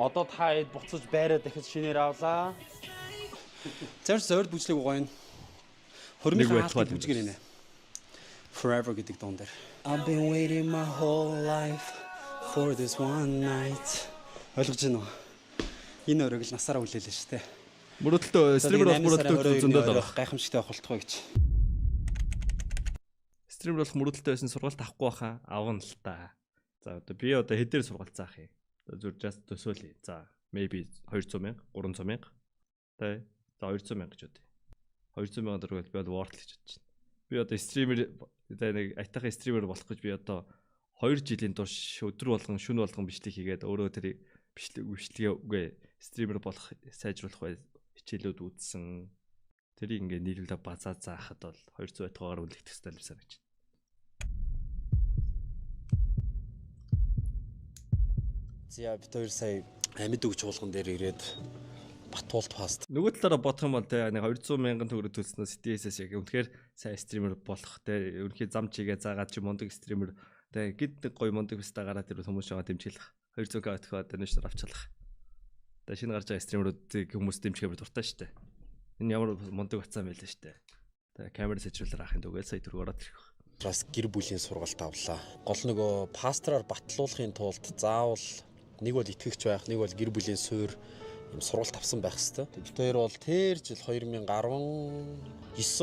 Одоо та хэд буцаж байраа дахиж шинээр авлаа. Зарц ойр бүжлэг гоё юм. Нэг Хормын байтугай хаалт бүжгэр нэ. Forever гэдэг дуун дээр. I've been waiting my whole life for this one night. Ойлгож байна уу? Энэ өрөөг л насаараа хүлээлээ шүү дээ. Мөрөдөлтөө стример бол мөрөдөлтөө зөндөө л байгаа. Гайхамшигтай байх болтугай гэж. Стример болох мөрөдөлтөө байсан сургалт авахгүй баха авна л та. За одоо би одоо хэдээр сургалт заах юм. Одоо зүр just төсөөлье. За Maybe 200 мянга, 300 мянга. Тэ. За, 200 мянга гэж бодъё. 200 мянга төгрөг би бол worth л гэж бодож байна. Би одоо streamer, тэ, нэг аятайхан streamer болох гэж би одоо 2 жилийн турш өдөр болгон, шөнө болгон бичлэг хийгээд, өөрөө тэр бичлэгээ, үгүй, streamer болох сайжруулах бай хичээлүүд үзсэн. Тэрийг ингээ нийлүүлээ базаа заахад бол 200 байтугаагаар үлдэх хэрэгтэй юм санагч. За, бид хоёр сая амьд үг чуулган дээр ирээд Батуулт паст Нөгөө талаараа бодох юм бол, те, нэг 200 мянган төгрөг төлснөөс CTS-ээс яг үнэхээр сайн streamer болох, те, үнэхээр зам чигээ заагаад чи мундаг streamer, те, гид нэг гоё мундаг феста гараад ирвэл хүмүүс жоо дэмжиглэх. 200K өтгөө donation авчлах. Тэгээ шинэ гарч байгаа streamer үүдийг хүмүүс дэмжих амар дуртай штэ. Энэ ямар мундаг бацаан байлаа штэ. Тэгээ камер сайжруулаар ахын түгээл сая төгрөг ороод ирэх. Бас гэр бүлийн сургалт авлаа. Гол нөгөө пастораар батлуулахын тулд заавал нэг бол итгэгч байх, нэг бол гэр бүлийн суур юм сургалт авсан байх хэвээр. Бид хоёр бол тэр жил 2019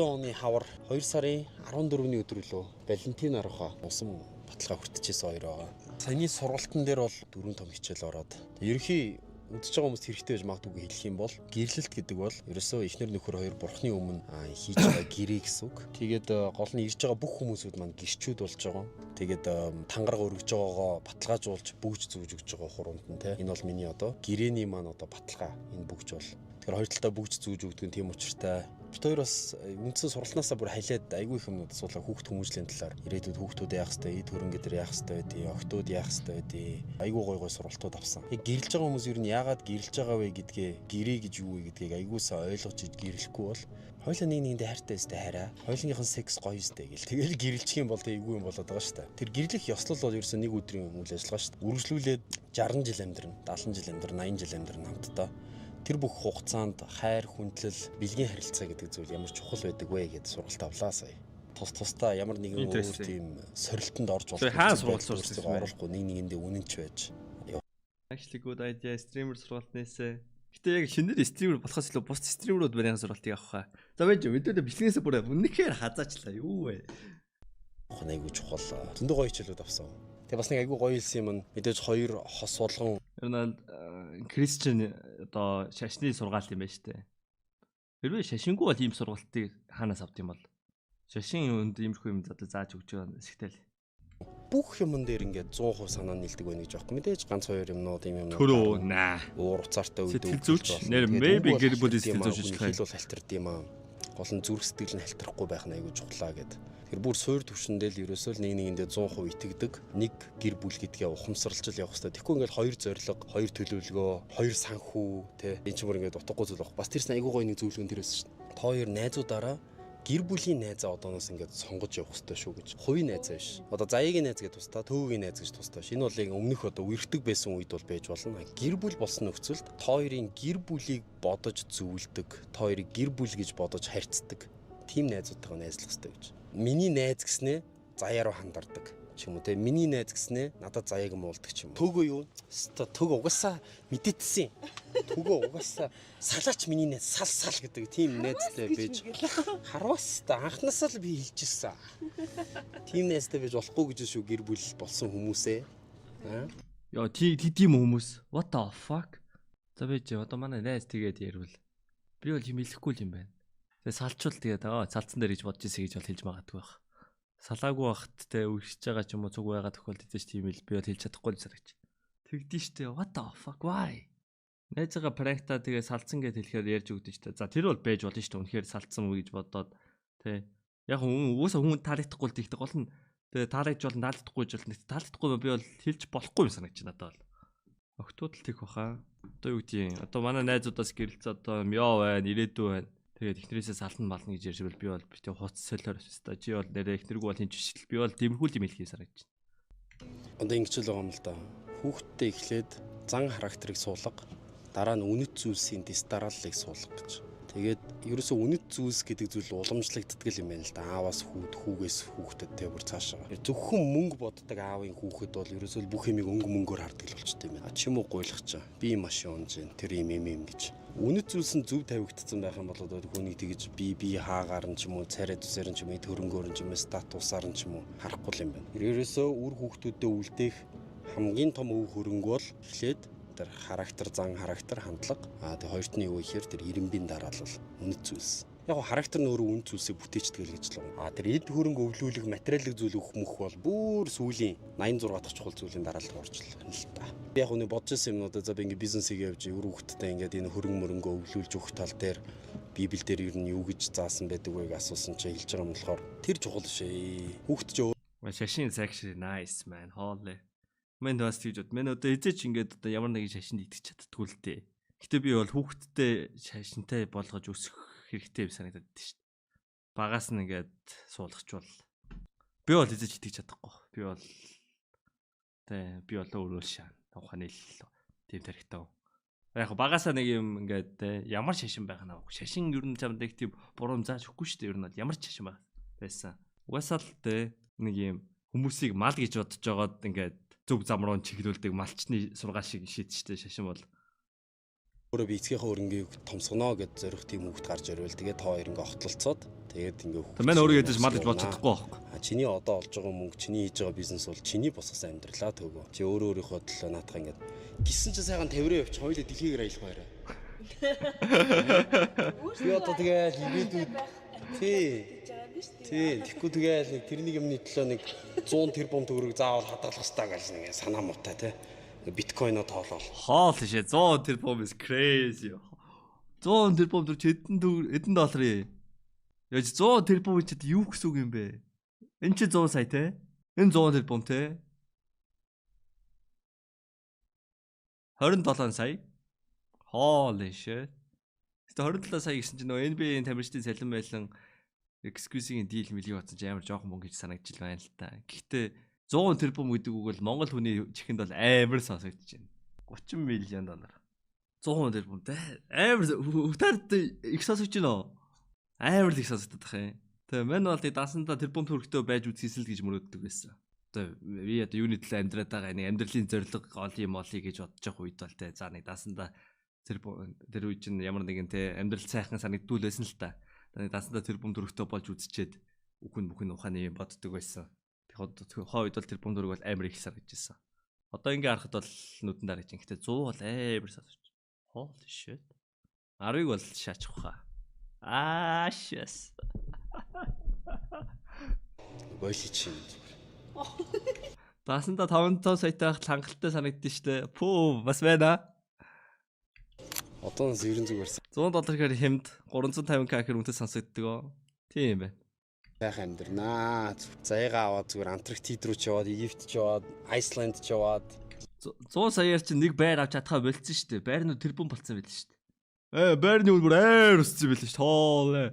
оны хавар 2 сарын 14-ний өдөр лөө Валентин архаа усан баталгаа хүртчихсэн хоёр байгаа. Саяны сургалтын дээр бол дөрвөн том хичээл ороод, ерөнхий үзэж байгаа хүмүүст хэрэгтэй байж магадгүй хэлэх юм бол гэрлэлт гэдэг бол ерөөсөө эхнэр нөхөр хоёр бурхны өмнө хийж байгаа гэрээ гэсэн үг. Тэгээд гол нь ирж байгаа бүх хүмүүсүүд маань гэрчүүд болж байгаа. Тэгээд тангараг өргөж байгаагаа баталгаажуулж бөгж зүүж өгч байгаа хуруунд нь, те. Энэ бол миний одоо гэрээний маань одоо баталгаа, энэ бөгж бол. Тэгэхээр хоёр талдаа бөгж зүүж өгдөг нь тийм учиртай. Бид хоёр бас үндсэн сургалтнаасаа бүр халиад айгүй их юмнууд асуулаа, хүүхд хүмүүжлийн талаар. Ирээдүйд хүүхдүүд яах хэвтэй, эд хөрөнгө дээр яах хэвтэй байдیں۔ Охтууд яах хэвтэй байдیں۔ Айгүй гой гой сургалтууд авсан. Яг гэрлэж байгаа хүмүүс ер нь яагаад гэрлэж байгаа вэ гэдгээ, гэрээ гэж юу вэ гэдгийг айгүй сайн ойлгож гэрлэхгүй бол хоёулаа нэг нэгэндээ хайртай өстэй хайраа. Хоёулынх нь секс гоё өстэй гэл. Тэгэл гэрлчих юм бол тэг эйгүй юм болоод байгаа шүү дээ. Тэр гэрлэх ёслол бол ерөөсөө нэг өдрийн үйл ажиллагаа шүү дээ. Үргэлжлүүлээд 60 жил амьдрна, 70 жил амьдрна, 80 жил амьдрна хамтдаа. Тэр бүх хугацаанд хайр, хүндлэл, бэлгийн харилцаа гэдэг зүйл ямар чухал байдаг вэ гэдээ сургалт авлаа сая. Тус тусдаа ямар нэгэн өөр тийм сорилтонд орж болох хаа сургалт сурсан оруулахгүй, нэг нэгэндээ үнэнч байж. Actually good idea, streamer сургалт нээсэ. Гэтэ яг шинээр streamer болохоос илүү бус streamer үүд барин сургалтыг авах хаа. За, байж мэдээлэл бичлэгнээсээ бүр үнэхээр хазаачлаа. Юу вэ? Айгуу чухал. Зөндөө гоё хичээлүүд авсан. Тэгээ бас нэг айгуу гоё хэлсэн юм нь мэдээж хоёр хос болгон Ер нь Кристиан одоо шашны сургаал юм байна шүү дээ. Хэрвээ шашингүй бол ийм сургалтыг хаанаас авд юм бол? Шашин юунд иймэрхүү юм одоо зааж өгч байгаа хэсэгтэй л. Бүх юмн дээр ингээд 100% санаа нийлдэг байх гэж аахгүй. Мэдээж ганц хоёр юмнууд юм юмнууд. Төрөө наа. Уур уцаартай үед сэтгэл зүйч нэр maybe гэр бүлийн сэтгэл зүйч хэл бол халтард юм аа. Гол нь зүрх сэтгэл нь халтарахгүй байх нь айгүй чухлаа гэд. Тэр бүр суур төвшөндөө л ерөөсөө л нэг нэгэндээ 100% итгэдэг нэг гэр бүл гэдгээ ухамсарлаж л явах хэрэгтэй. Тэгэхгүй ингээд хоёр зорилго, хоёр төлөвлөгөө, хоёр санхүү, тэ, энэ ч бүр ингээд утгагүй зүйл баг. Бас тэрсэн айгүй гоё нэг зөвлөгөө тэр байсан шүү дээ. Та хоёр найзуудаараа гэр бүлийн найзаа одооноос ингээд сонгож явах хэрэгтэй шүү гэж. Хувийн найзаа биш. Одоо Заяагийн найз гэж тусдаа, Төвөгийн найз гэж тусдаа биш. Энэ бол яг өмнөх одоо үерхдэг байсан үед бол байж болно. Гэр бүл болсон нөхцөлд та хоёрын гэр бүлийг бодож зөвлөдөг, та хоёрыг гэр бүл гэж бодож харьцдаг тийм найзуудтайгаа найзлах хэрэгтэй гэж. Миний найз гэснээ Заяа руу хандардаг ч юм уу, те, миний найз гэснээ надад Заяаг муулдаг ч юм уу. Төгөө юу? Өстой төгөө угаасаа мэдээдсэн. Төгөө угаасаа салаач, миний найз сал сал гэдэг тийм найзтай байж харвас та анхнаасаа л би хэлчихсэн. Тийм найзтай байж болохгүй гэж шүү гэр бүл болсон хүмүүсээ. Аа. Яа, тий тийм хүмүүс. What the fuck? За, байж одоо манай найз тэгээд ярил. Би бол юм хэлэхгүй юм байна. Тэгээ салчвал тэгээд аа салцсан дээр гэж бодож ирсэн гэж бол хэлж магадгүй байх. Салаагүй байхад те үргэлж байгаа ч юм уу, цуг байгаа тохиолдолд тийч тийм л би бол хэлж чадахгүй л санагч. Тэгдэж штэ, what the fuck, why? Найзгаа prank та тэгээ салцсан гэж хэлэхээр ярьж өгдөн штэ. За, тэр бол байж болно штэ. Үнэхээр салцсан үү гэж бодоод те. Яг хүн уусаа хүн таалагдахгүй л тэгдэг, гол нь тэгээ таалагдж болно, таалагдахгүй гэж болно. Таалагдахгүй би бол хэлж болохгүй юм санагч надад бол. Охтууд л тех баха. Одоо юу гэдгийг одоо манай найзуудаас гэрэлцээ, одоо Мё байна, ирээдүй байна. Тэгээд эхнэрээсээ сална мална гэж ярьшвал би бол битээ хуц солиор өсөж. Чи бол нэрээ эхнэргүй бол хинч биш л. Би бол тиймэрхүү юм хэлхий санагдаж байна. Одоо ингэж л байгаа юм л да. Хүүхдтэй эхлээд зан характерыг суулга, дараа нь үнэт зүйлсийн дэс дарааллыг суулга гэж. Тэгээд ерөөсөө үнэт зүйлс гэдэг зүйл уламжлагддаг юм байна л да. Ааваас хүүд, хүүгээс хүүхдэд те бүр цаашаа. Зөвхөн мөнгө боддог аавын хүүхэд бол ерөөсөө бүх юмыг өнгө мөнгөөр хардаг л болчтой юм байна. А чи юм уу гуйлах чаа. Би машин унж гин тэр юм юм юм гэж. Үнэт зүйлс нь зөв тавигдсан байх юм бол одоо хүнийг тэгэж би би хаагаар нь ч юм уу, царай зүсээр нь ч юм уу, хөрөнгөөр нь ч юм уу, статусаар нь ч юм уу харахгүй юм байна. Ерөөсөө үр хүүхдүүдэд үлдээх хамгийн том өв хөрөнгө бол эхлээд Тэр характер, зан характер, хандлага. Аа, тэг хоёрт нь юу гэхээр тэр ирэмбийн дараалал, үнэт зүйлс. Яг го характер нь өөрөө үнэт зүйлсийг бүтээчдэг л гэж л. Аа, тэр эд хөрөнгө өвлүүлэх, материалын зүйл өгөх мөх бол бүр сүүлийн 86 дахь чухал зүйлийн дараалал орж л л та. Би яг өнөө бодож ирсэн юмнуудаа, за, би ингээ бизнесийг явж үр хөвгттэй ингээд энэ хөрөнгө мөрөнгө өвлүүлж өгөх тал дээр Библиэл дээр ер нь юу гэж заасан байдаг вэ гэж асуусан чинь хэлж байгаа юм болохоор тэр чухал шээ. Хүүхд чи Шашин is actually nice, man. Holy. Мен бас тэгж бод. Мен одоо эзэж ингээд одоо ямар нэгэн шашинд итгэж чаддгүй л дээ. Гэтэ би бол хүүхдтэй шашинтай болгож өсөх хэрэгтэй юм санагдаад байна шүү дээ. Багаас нь ингээд суулгачвал би бол эзэж итгэж чадахгүй. Би бол тэ би бол өөрөө шаан. Ухааны л тийм тарихтай. Яг багасаа нэг юм ингээд тэ ямар шашин байх нь аа. Шашин ер нь чамд нэг тийм буруу юм зааж өгөхгүй шүү дээ. Ер нь бол ямар ч шашин байх байсан. Угаасаа л тэ нэг юм хүмүүсийг мал гэж бодож байгаад ингээд зөв зам руу чиглүүлдэг малчны сургаал шиг шийдэж штэ шашин бол. Өөрөө би эцгийнхээ хөрөнгийг томсгоно гэд зорих тийм хүүхд гарч ирвэл тэгээд та хоёр ингээ огтлолцоод тэгээд ингээ хүүхд. Манай өөрөө ядаж мал гэж бодож чадахгүй байхгүй. А, чиний одоо олж байгаа мөнгө, чиний хийж байгаа бизнес бол чиний босгосон амьдралаа, төгөө. Чи өөрөө өөрийнхөө төлөө наатах ингээд гисэн чи сайхан тавираа явчих, хоёулаа дэлхийгээр аялах байраа. Би одоо тэгэл ирээдүйд тий, тэгэхгүй тэгэл нэг тэрнийг юмны төлөө нэг 100 тэрбум төгрөг заавал хадгалах хэрэгтэй гэж нэг санаа муутай тий. Биткойноо тоолол. Holy shit, 100 тэрбум is crazy. 100 тэрбум төр хэдэн төгрөг, хэдэн доллар юм? Яаж 100 тэрбум чи юу гэсэн үг юм бэ? Энэ чи 100 сая те? Энэ 100 тэрбум те? 27 сая. Holy shit. Гэтэ 27 сая гэсэн чинь нөгөө NBA-ийн тамирчдын цалин байлан excuse-ийн deal мэлгийг бодсон чинь амар жоохон мөнгө гэж санагдчих байна л та. Гэхдээ 100 тэрбум гэдэг үг бол Монгол хүний чихэнд бол амар сонсогдож байна. 30 мянган доллар. 100 тэрбум те. Амар хөтард их сонсогдож байна уу? Амар л их сонсогдох юм. Тэгээ мань бол тэг дансандаа тэрбум төгрөгтэй байж үзчихсэн л гэж мөрөөддөг байсан. Одоо би одоо юуны төлөө амьдраад байгаа, нэг амьдралын зорилго гол юм олъё гэж бодож байгаа үед бол те, за, нэг дансандаа тэр тэр үе чинь ямар нэгэн те амьдрал сайхан санагддгүй л байсан л та. Нэг дансандаа тэрбум төгрөгтэй болж үзчихэд үхэн бүхэн ухааны юм боддог байсан. Тэгэхээр хоо үед бол тэрбум төгрөг бол амар их санагдчихсан. Одоо ингээ харахад бол нүдэн дараа чинь гэтээ 100 бол амар сонсож. Holy shit. 10-ыг бол шаачих хаа. Аа, шээс. Боли чи юм зүгээр. Дансандаа 5 саятай байхад хангалттай санагдсан штэ. Пүү, бас байна. Одооноос ерэн зүгээр 100 доллар гэхээр хэмд, 350к гэхээр үнэтэй сонсогддог. Тийм юм байна. Сайхан амьдрнаа. Заягаа аваад зүгээр Антарктид руу ч яваад, Египт ч яваад, Айсланд ч яваад. 100 саяар чинь нэг байр авч чадхаа болцсон шүү дээ. Байр нь тэрбум болцсон байл шүү дээ. Байрны үн бүр амар өссөн байл шүү дээ. Хоолой.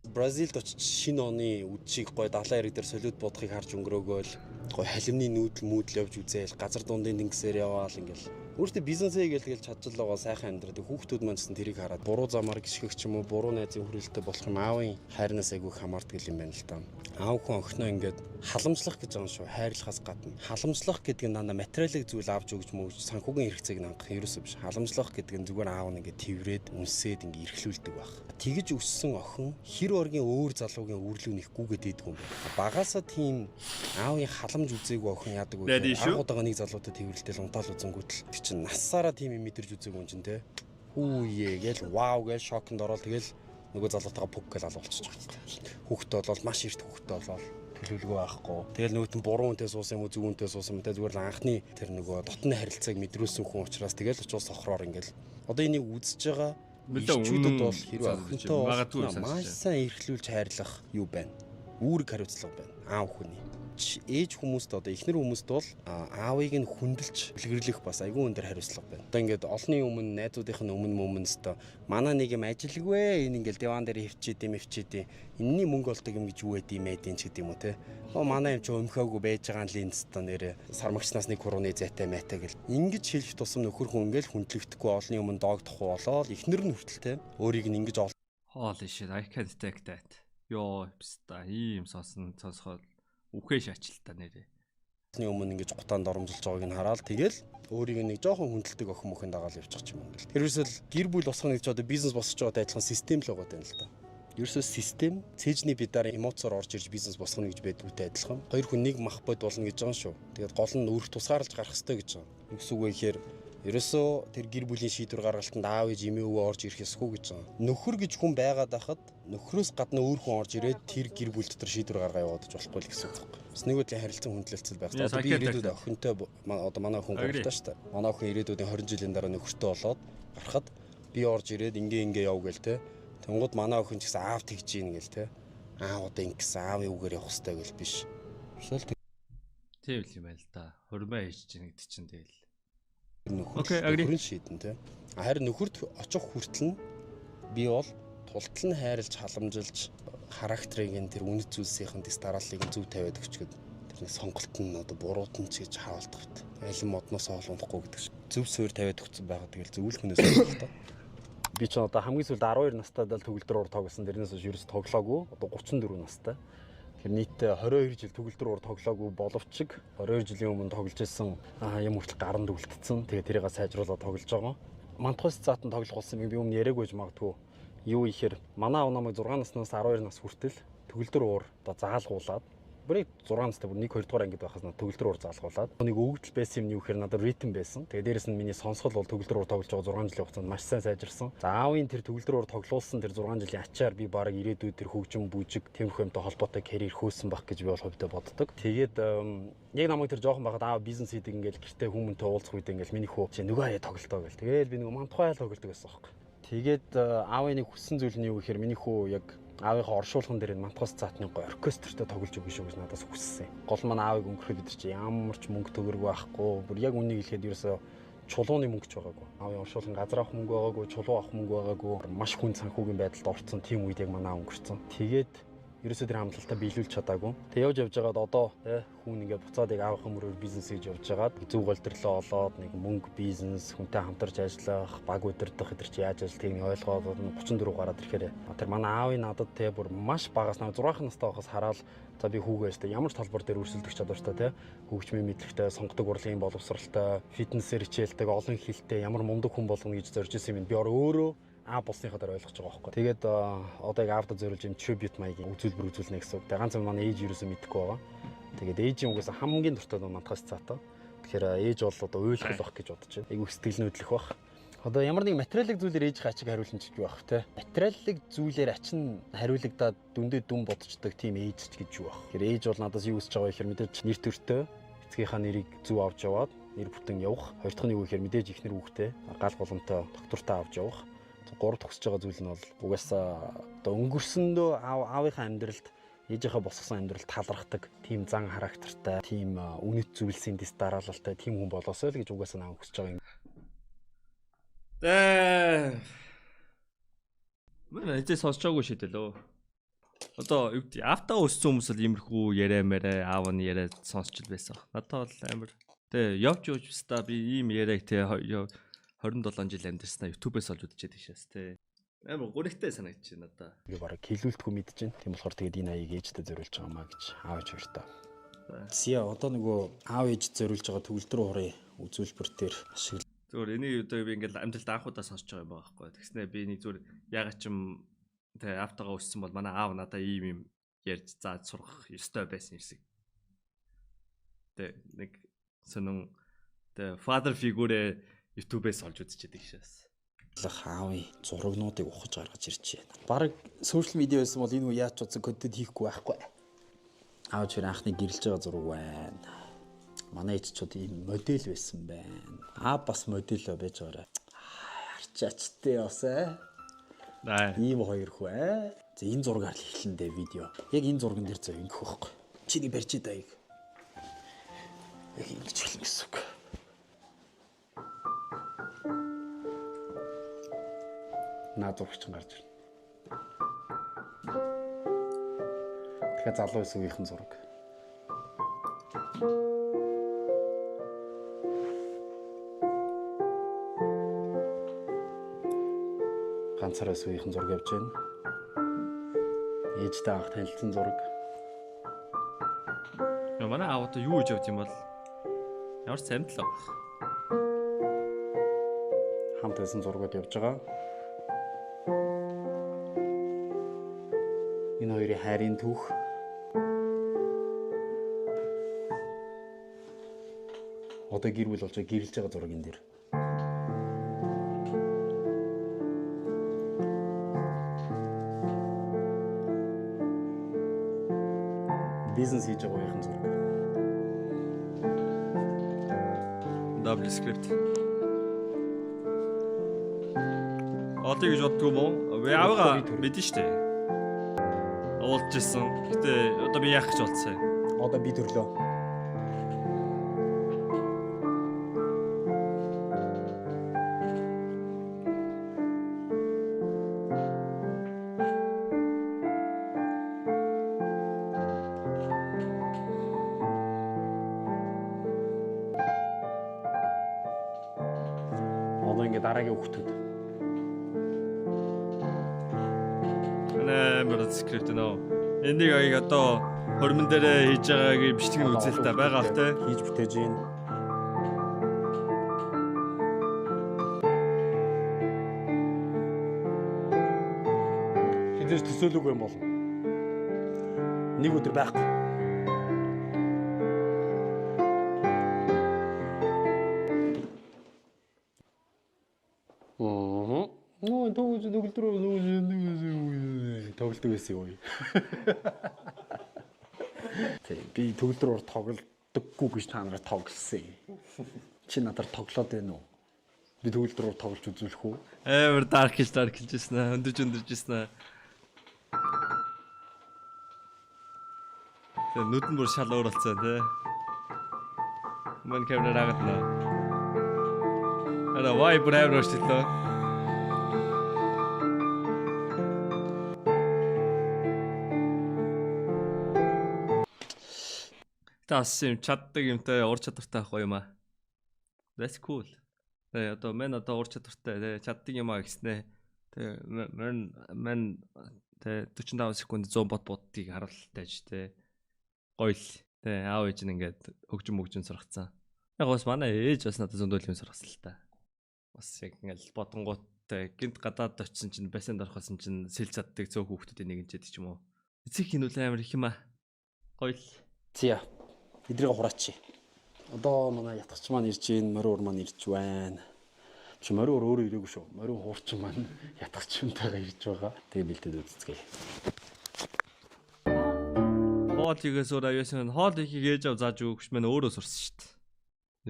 Бразилд очиж шинэ оны үдшийг гой далайн эрэг дээр солиуд будахыг харж өнгөрөөгөөл, гой халимны нүүдэл мүүдэл явж үзээл, газар дундын тэнгисээр яваал, ингээл өөртөө бизнесээ гээл тэгэл чадчил байгаа, сайхан амьдраад. Хүүхдүүд маань гэсэн тэрийг хараад буруу замаар гიშгэх ч юм уу, буруу найзын хүрээлэлтэй болох юм, аавын хайрнаас айгүй хамаардаг юм байна л да. Аав хүн охиноо ингээд халамжлах гэж байгаа юм шүү, хайрлахаас гадна. Халамжлах гэдэг нь дандаа материалын зүйл авч өгч мөгж санхүүгийн хэрэгцээг хангах ерөөсөө биш. Халамжлах гэдэг нь зүгээр аав нь ингээд тэрврээд үнсээд ингээд эрхлүүлдэг байх. Тэгэж өссөн охин хэр оргийн өөр залуугийн үрлүү нэх гүгээд идэггүй юм байна. Багасаа тийм аавын халамж үзээгүй охин яадаг вэ? Анх удаага нэг залуутай тэрвэрлтэл унтаал үзэнгүүтэл тэр чинь насаараа тийм юм мэдэрч үзээгүй юм чинь те. Хүүе гээл, вау гээл, шоконд ороод тэгэл нөгөө залуутайгаа пүг гэл алуулчих байгаа. Хүүхдтэй болоод, маш эрт хүүхдтэй болоод төлөвлөгөө байхгүй. Тэгэл нөгөөт нь буруу хүнтэй суусан юм уу, зөв хүнтэй суусан юм те, зүгээр л анхны тэр нөгөө дотны харилцааг мэдрүүлсэн хүн учраас тэгэл очивол сохроор ингээл одоо энийг үзэж байгаа ирчүүдэд бол хэрвээ охинтой бол маш сайн эрхлүүлж хайрлах юу байна. Үүрэг хариуцлага байна. Аав хүний ээж хүмүүст, одоо эхнэр хүмүүст бол аавыг нь хүндэлж үлгэрлэх бас айгүй өндөр хариуцлага байна. Одоо ингээд олонны өмнө, найзуудын өмнө өмнө өстө манай нэг юм ажилгүй, энэ ингээл диван дээр хөвчээд юм хөвчээд, энэний мөнгө олдог юм гэж юу байд юм эдийн ч гэдэг юм уу те. Оо, манай юм чи өмхөөгүй байж байгаа л энэ өстө нэрэ сармагчнаас нэг хурууны зайтай майтай гэл. Ингэж хэлэх тусам нөхөр хүн ингээл хүндлэгдэхгүй, олонны өмнө доогдохгүй болоод эхнэр нь хүртэл те өөрийг нь ингэж Holy shit, I can't take that. Йоо, пста ийм сонсон сонсоход үхээ шаачлаа та нэрээ. Өмнө ингэж гутаанд оромжилж байгааг нь хараад тэгэл өөрийг нэг жоохон хүндэлдэг охин мөхөн дагаал явчих юм ингээл. Тэр ерөөсөл гэр бүл босгоно гэж одоо бизнес босгож байгаатай адилхан систем л байгаа юм л та. Ерөөсөө систем цээжний бидаар эмоцоор орж ирж бизнес босгоно гэж байдгүйтэй адилхан. Хоёр хүн нэг мах бод болно гэж байгаа юм шүү. Тэгээд гол нь өөрөх тусгаарлаж гарах хэрэгтэй гэж байгаа. Юу гэсэн үг вэ гэхээр Ерөөсөө тэр гэр бүлийн шийдвэр гаргалтанд аав ээж эмээ өвөө орж ирэх ёсгүй гэж байгаа. Нөхөр гэж хүн байгаад байхад нөхрөөс гадна өөр хүн орж ирээд тэр гэр бүл дотор шийдвэр гаргаа явуулж болохгүй л гэсэн үг байхгүй. Бас нэг үлийн харилцан хүндлэлцэл байх. Одоо би ирээдүйд охинтой, одоо манай охин гуравтай шүү дээ. Манай охин ирээдүйдийн 20 жилийн дараа нөхөртэй болоод гарахад би орж ирээд ингээ ингээ яв гээл те. Тэнгууд манай охин ч гэсэн аав тэгж ийн гээл те. Аав одоо ингэсэн аавын үгээр явах хэрэгтэй гэл биш. Эсвэл тийм л юм байл та. Хурмаа хийж чинь гэдэг чинь тэгэл. Нөхөр нь шийдэн те. Харин нөхөрт очих хүртэл нь би бол тултал нь хайрлж халамжилж характерыг нь тэр үнэт зүйлсийнхэн дэс дарааллыг нь зөв тавиад өгчгöd тэрний сонголт нь одоо буруут нь ч гэж хаалдах бит. Алин модноос хоол унахгүй гэдэг шиг. Зөв суурь тавиад өгсөн байгаа тэгэл зөв л хүнээс болох та. Би ч одоо хамгийн сүүлд 12 настай л төгөлдөр уур тоглосон. Тэрнээс хойш ерөөс тоглоогүй. Одоо 34 настай. Тэгэхээр нийтдээ 22 жил төгөлдөр уур тоглоогүй боловч 22 жилийн өмнө тоглож исэн юм хүртэл гаранд үлдсэн. Тэгээ тэрийг сайжруулаад тоглож байгаа. Мантахус заатан тоглох болсон юм би өмнө яриаггүй ч магадгүй. Юу ихээр манай аав намайг 6 наснаас 12 нас хүртэл төгөлдөр уур одоо заалгуулад бүрийг 6 настай бүр 1 2 дугаар ангид байхаас надад төгөлдөр уур заалгуулад нэг өгөгдөл байсан юм юу гэхээр надад ритм байсан. Тэгээ дээрэс нь миний сонсгол бол төгөлдөр уур тоглож байгаа 6 жилийн хугацаанд маш сайн сайжирсан. За аавын тэр төгөлдөр уур тоглуулсан тэр 6 жилийн ачаар би бараг ирээдүйд тэр хөгжим бүжиг тиймэрхүү юмтай холбоотой карьер хөөсөн байх гэж би бол хувьдаа боддог. Тэгээд яг намайг тэр жоохон байхад аав бизнес хийдэг ингээл гэртээ хүмүүнтэй уулзах үед ингээл миний хүү чи нөгөө хаяа тоглолтоо гэл. Тэгээл би нөгөө мантухай тоглодог байсан байхгүй. Тэгээд аавын нэг хүссэн зүйл нь юу гэхээр миний хүү яг аавынхаа оршуулган дээр энэ мантахус цаатны гой оркестртэй тоглож өгнө шүү гэж надаас хүссэн. Гол маань аавыг өнгөрөхөд бид нар чи ямар ч мөнгө төгрөг байхгүй. Бүр яг үнийг хэлэхэд ерөөсөө чулууны мөнгө ч байгаагүй. Аавын оршуулган газар авах мөнгө байгаагүй, чулуу авах мөнгө байгаагүй. Маш хүн санхүүгийн байдалд орцсон тийм үед яг манай аав өнгөрцөн. Тэгээд ерөөсөө тэр хамтлалтаа биелүүлж чадаагүй. Тэг явж явж байгаад одоо хүн ингээд буцаад яг аавынхаа мөрөөр бизнес хийж явж байгаад зөв голдрлоо олоод нэг мөнгө бизнес хүнтэй хамтарч ажиллах, баг удирдах гэтэр чи яаж ажиллахыг нэг ойлгоод 34 гараад ирэхээр тэр манай аавын надад те бүр маш багаас 6 настай байхаас хараад за би хүүгээ өстэй ямар ч талбар дээр өрсөлдөх чадвартай те хөгжмийн мэдлэгтэй, сонгодог урлагийн боловсралтай, фитнесээр хичээлдэг, олон хэлтэй ямар мундаг хүн болгоно гэж зорж исэн юм. Би өөрөө аа болсныхаа дараа ойлгож байгаа байхгүй. Тэгээд одоо яг аавда зориулж юм tribute маягийн үзүүлбэр үзүүлнэ гэсэн үг. Тэгээд ганц манай ээж ерөөсөө мэдэхгүй байгаа. Тэгээд ээжийн угаасаа хамгийн дуртай нь мантахаас цаатай. Тэгэхээр ээж бол одоо уйлах байх гэж бодож байна. Айгу сэтгэл нүдлэх байх. Одоо ямар нэг материалын зүйлээр ээжийнхээ ачиг хариулна ч гэж байх те. Материалын зүйлээр ач нь хариулагдаад дүндээ дүн бодчихдаг тийм ээж ч гэж юу байх. Тэгэхээр ээж бол надаас юу хүсэж байгаа вэ гэхээр мэдээж нэр төртөө эцгийнхаа нэрийг зөв авч яваад нэр бүтэн явах. Хоёр дахь нь юу гэхээр мэдээж ихнэр хүүхдээ гал боломтой доктортой авч явах. Гурав дахь хүсэж байгаа зүйл нь бол угаасаа одоо өнгөрсөндөө аавынхаа амьдралд ээжийнхээ босгосон амьдрал талархдаг тийм зан характертай, тийм үнэт зүйлсийн дэс дараалалтай тийм хүн болоосой л гэж угаасаа наав хүсэж байгаа юм. Манай эзээ сонсч байгаагүй шийдэлөө. Одоо юу гэдэг автаа өссөн хүмүүс л иймэрхүү яриа мэрэ аав нь яриа сонсч л байсан. Надад бол амар тэ явж явж өстө би ийм яриаг тэ 27 жил амьдэрснаа YouTube-ээс олж үзчихэд тийшээс тэ. Амар гуригтай санагдчих надаа. Би бараг хилүүлтгүй мэдэж байна. Тийм болохоор тэгээд энэ аяыг ээжтэй зориулж байгаа маа гэж аав ээж хоёртаа. Зя одоо нөгөө аав ээж зориулж байгаа төгөлдөр хуурын үзүүлбэр дээр ашигла. Зүгээр энийг одоо би ингээл амьдралд анх удаа сонсож байгаа юм байгаа байхгүй. Тэгснэ би энийг зүгээр ягаад ч юм тэ аавтайгаа өссөн бол манай аав надаа ийм юм ярьж зааж сургах ёстой байсан юм шиг. Тэ нэг сонин тэ father figure YouTube-ээс олж үзчихэд тийшээс. Аавын зурагнуудыг ухаж гаргаж ирж байна. Бараг сошиал медиа байсан бол энэ үе яаж ч утсан контент хийхгүй байхгүй. Аав чинь анхны гэрэлж байгаа зураг байна. Манай ээжчүүд ийм модель байсан байна. Аа бас модель байж байгаарай. Харчаачтай бас аа. Ийм хоёр хүү аа. За энэ зургаар л эхлэндээ видео. Яг энэ зурган дээр зөө ингэх байхгүй. Чиний барьж даа яг. Яг ингэж эхлэнэ гэсэн үг. Наа зурагч гарч ирнэ. Тэгэхээр залуу байсан үеийнхэн зураг. Ганцаараа байсан үеийнхэн зураг явж байна. Ээжтэй анх танилцсан зураг. Манай аав одоо юу гэж явж юм бол ямар ч амтлаа байх. Хамт байсан зургууд явж байгаа. Энэ хоёрын хайрын түүх. Одоо гэр бүл болж гэрэлж байгаа зураг энэ дэр. хийж байгаа үеийнхэн зураг. W script. Одоо гэж боддгоо мó? Би аваа мэдэн штэ. Уулж исэн. Гэтэ одоо би яах гэж болцсон юм? Одоо би төрлөө. Одоо ингээ дараагийн хүүхдүүд. Амар скрипт нөө. Энийг аяг одоо хормон дээрээ хийж байгааг бичлэг нь үзэл та байгаа л те. Хийж бүтээж гин. Хэдэж төсөөлөөгүй юм болов. Нэг өдөр байхгүй. Нөө төгөлдрөө тоглодог байсан юм. Тэг би төгөлдрөөр тоглодоггүй гэж та нараар тоглосон. Чи надаар тоглоод байна уу? Би төгөлдрөөр тоглож үзүүлэх үү? Амар dark хийж dark хийжсэн аа. Өндөрж өндөржсэн аа. Тэг нүд нь бүр шал өөр болсон тий. Мөн камера рагаад наа. Ара вай бүр амар өөрчлөлөө. Тас юм чаддаг юмтай ур чадвартай ах гоё юм аа. That's cool. Тэгээ одоо мен одоо ур чадвартай тэгээ чаддаг юм аа гэснэ. Тэгээ мен мен тэгээ 45 секунд 100 бот боддгийг харуултай ч тэгээ гоё л. Тэгээ аав ээж нь ингээд хөгжим мөгжим сургацсан. Яг бас манай ээж бас надад зөндөл юм сургасан л та. Бас яг ингээд бодонгуудтай гинт гадаад очисон чинь бассейнд орохсон чинь сэлж чаддаг цөөх хүүхдүүдийн нэг нь ч гэдэг ч юм уу. Эцэг хинүүл амар их юм аа. Гоё л. Зя. Эдрийг хураачи. Одоо манай ятгч маань ирж гин, морин уур маань ирж байна. Чи морин уур өөрөө ирээгүй шүү. Морин хуурчин маань ятгч юмтайгаа ирж байгаа. Тэгээ бэлдээд үзцгээе. Хоол хийгээс өөр аюусан хоол хийхийг ээж ав зааж өгч мэн өөрөө сурсан шүү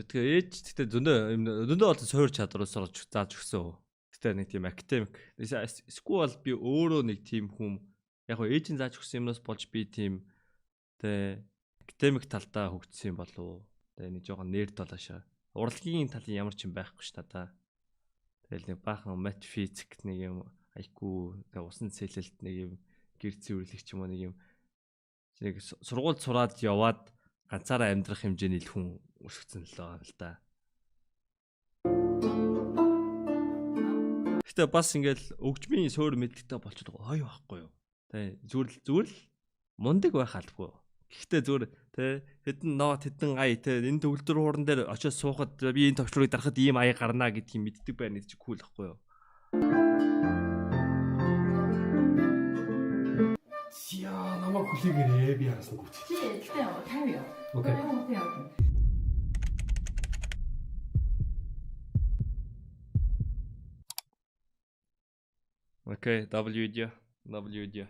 дээ. Тэгээ ээж тэгтээ зөндөө юм зөндөө олон суур чадвар сурч зааж өгсөн. Тэгтээ нэг тийм академик. Эсвэл би өөрөө нэг тийм хүн яг хөө ээж нь зааж өгсөн юмнаас болж би тийм тэ академик талдаа хөгжсөн юм болов уу? Тэгээ нэг жоохон нэрд болоошаа. Урлагийн талын ямар ч юм байхгүй ш надаа. Тэгэл нэг баахан мат физик нэг юм IQ тэгээ усан цэлэлт нэг юм гэр цэвэрлэх ч юм уу нэг юм нэг сургууль сураад яваад ганцаараа амьдрах хэмжээний л хүн өсгцэн л байгаа юм л да. Гэтэ бас ингээл өгжмийн суур мэдлэгтэй болчиход гоё байхгүй юу? Тэ зүгээр л мундаг байх албагүй. Гэхдээ зүгээр тэ хэдэн нот хэдэн ая тэ энэ төгөлдөр хууран дээр очиж суухад би энэ товчлуурыг дарахад ийм ая гарна гэдгийг мэддэг байна гэж кул байхгүй юу? Зя намайг хүлээгээрээ би хараас нь гүцээ. Чи эдэлтэй яа 50 яа. Окей. Окей, W видео, W видео.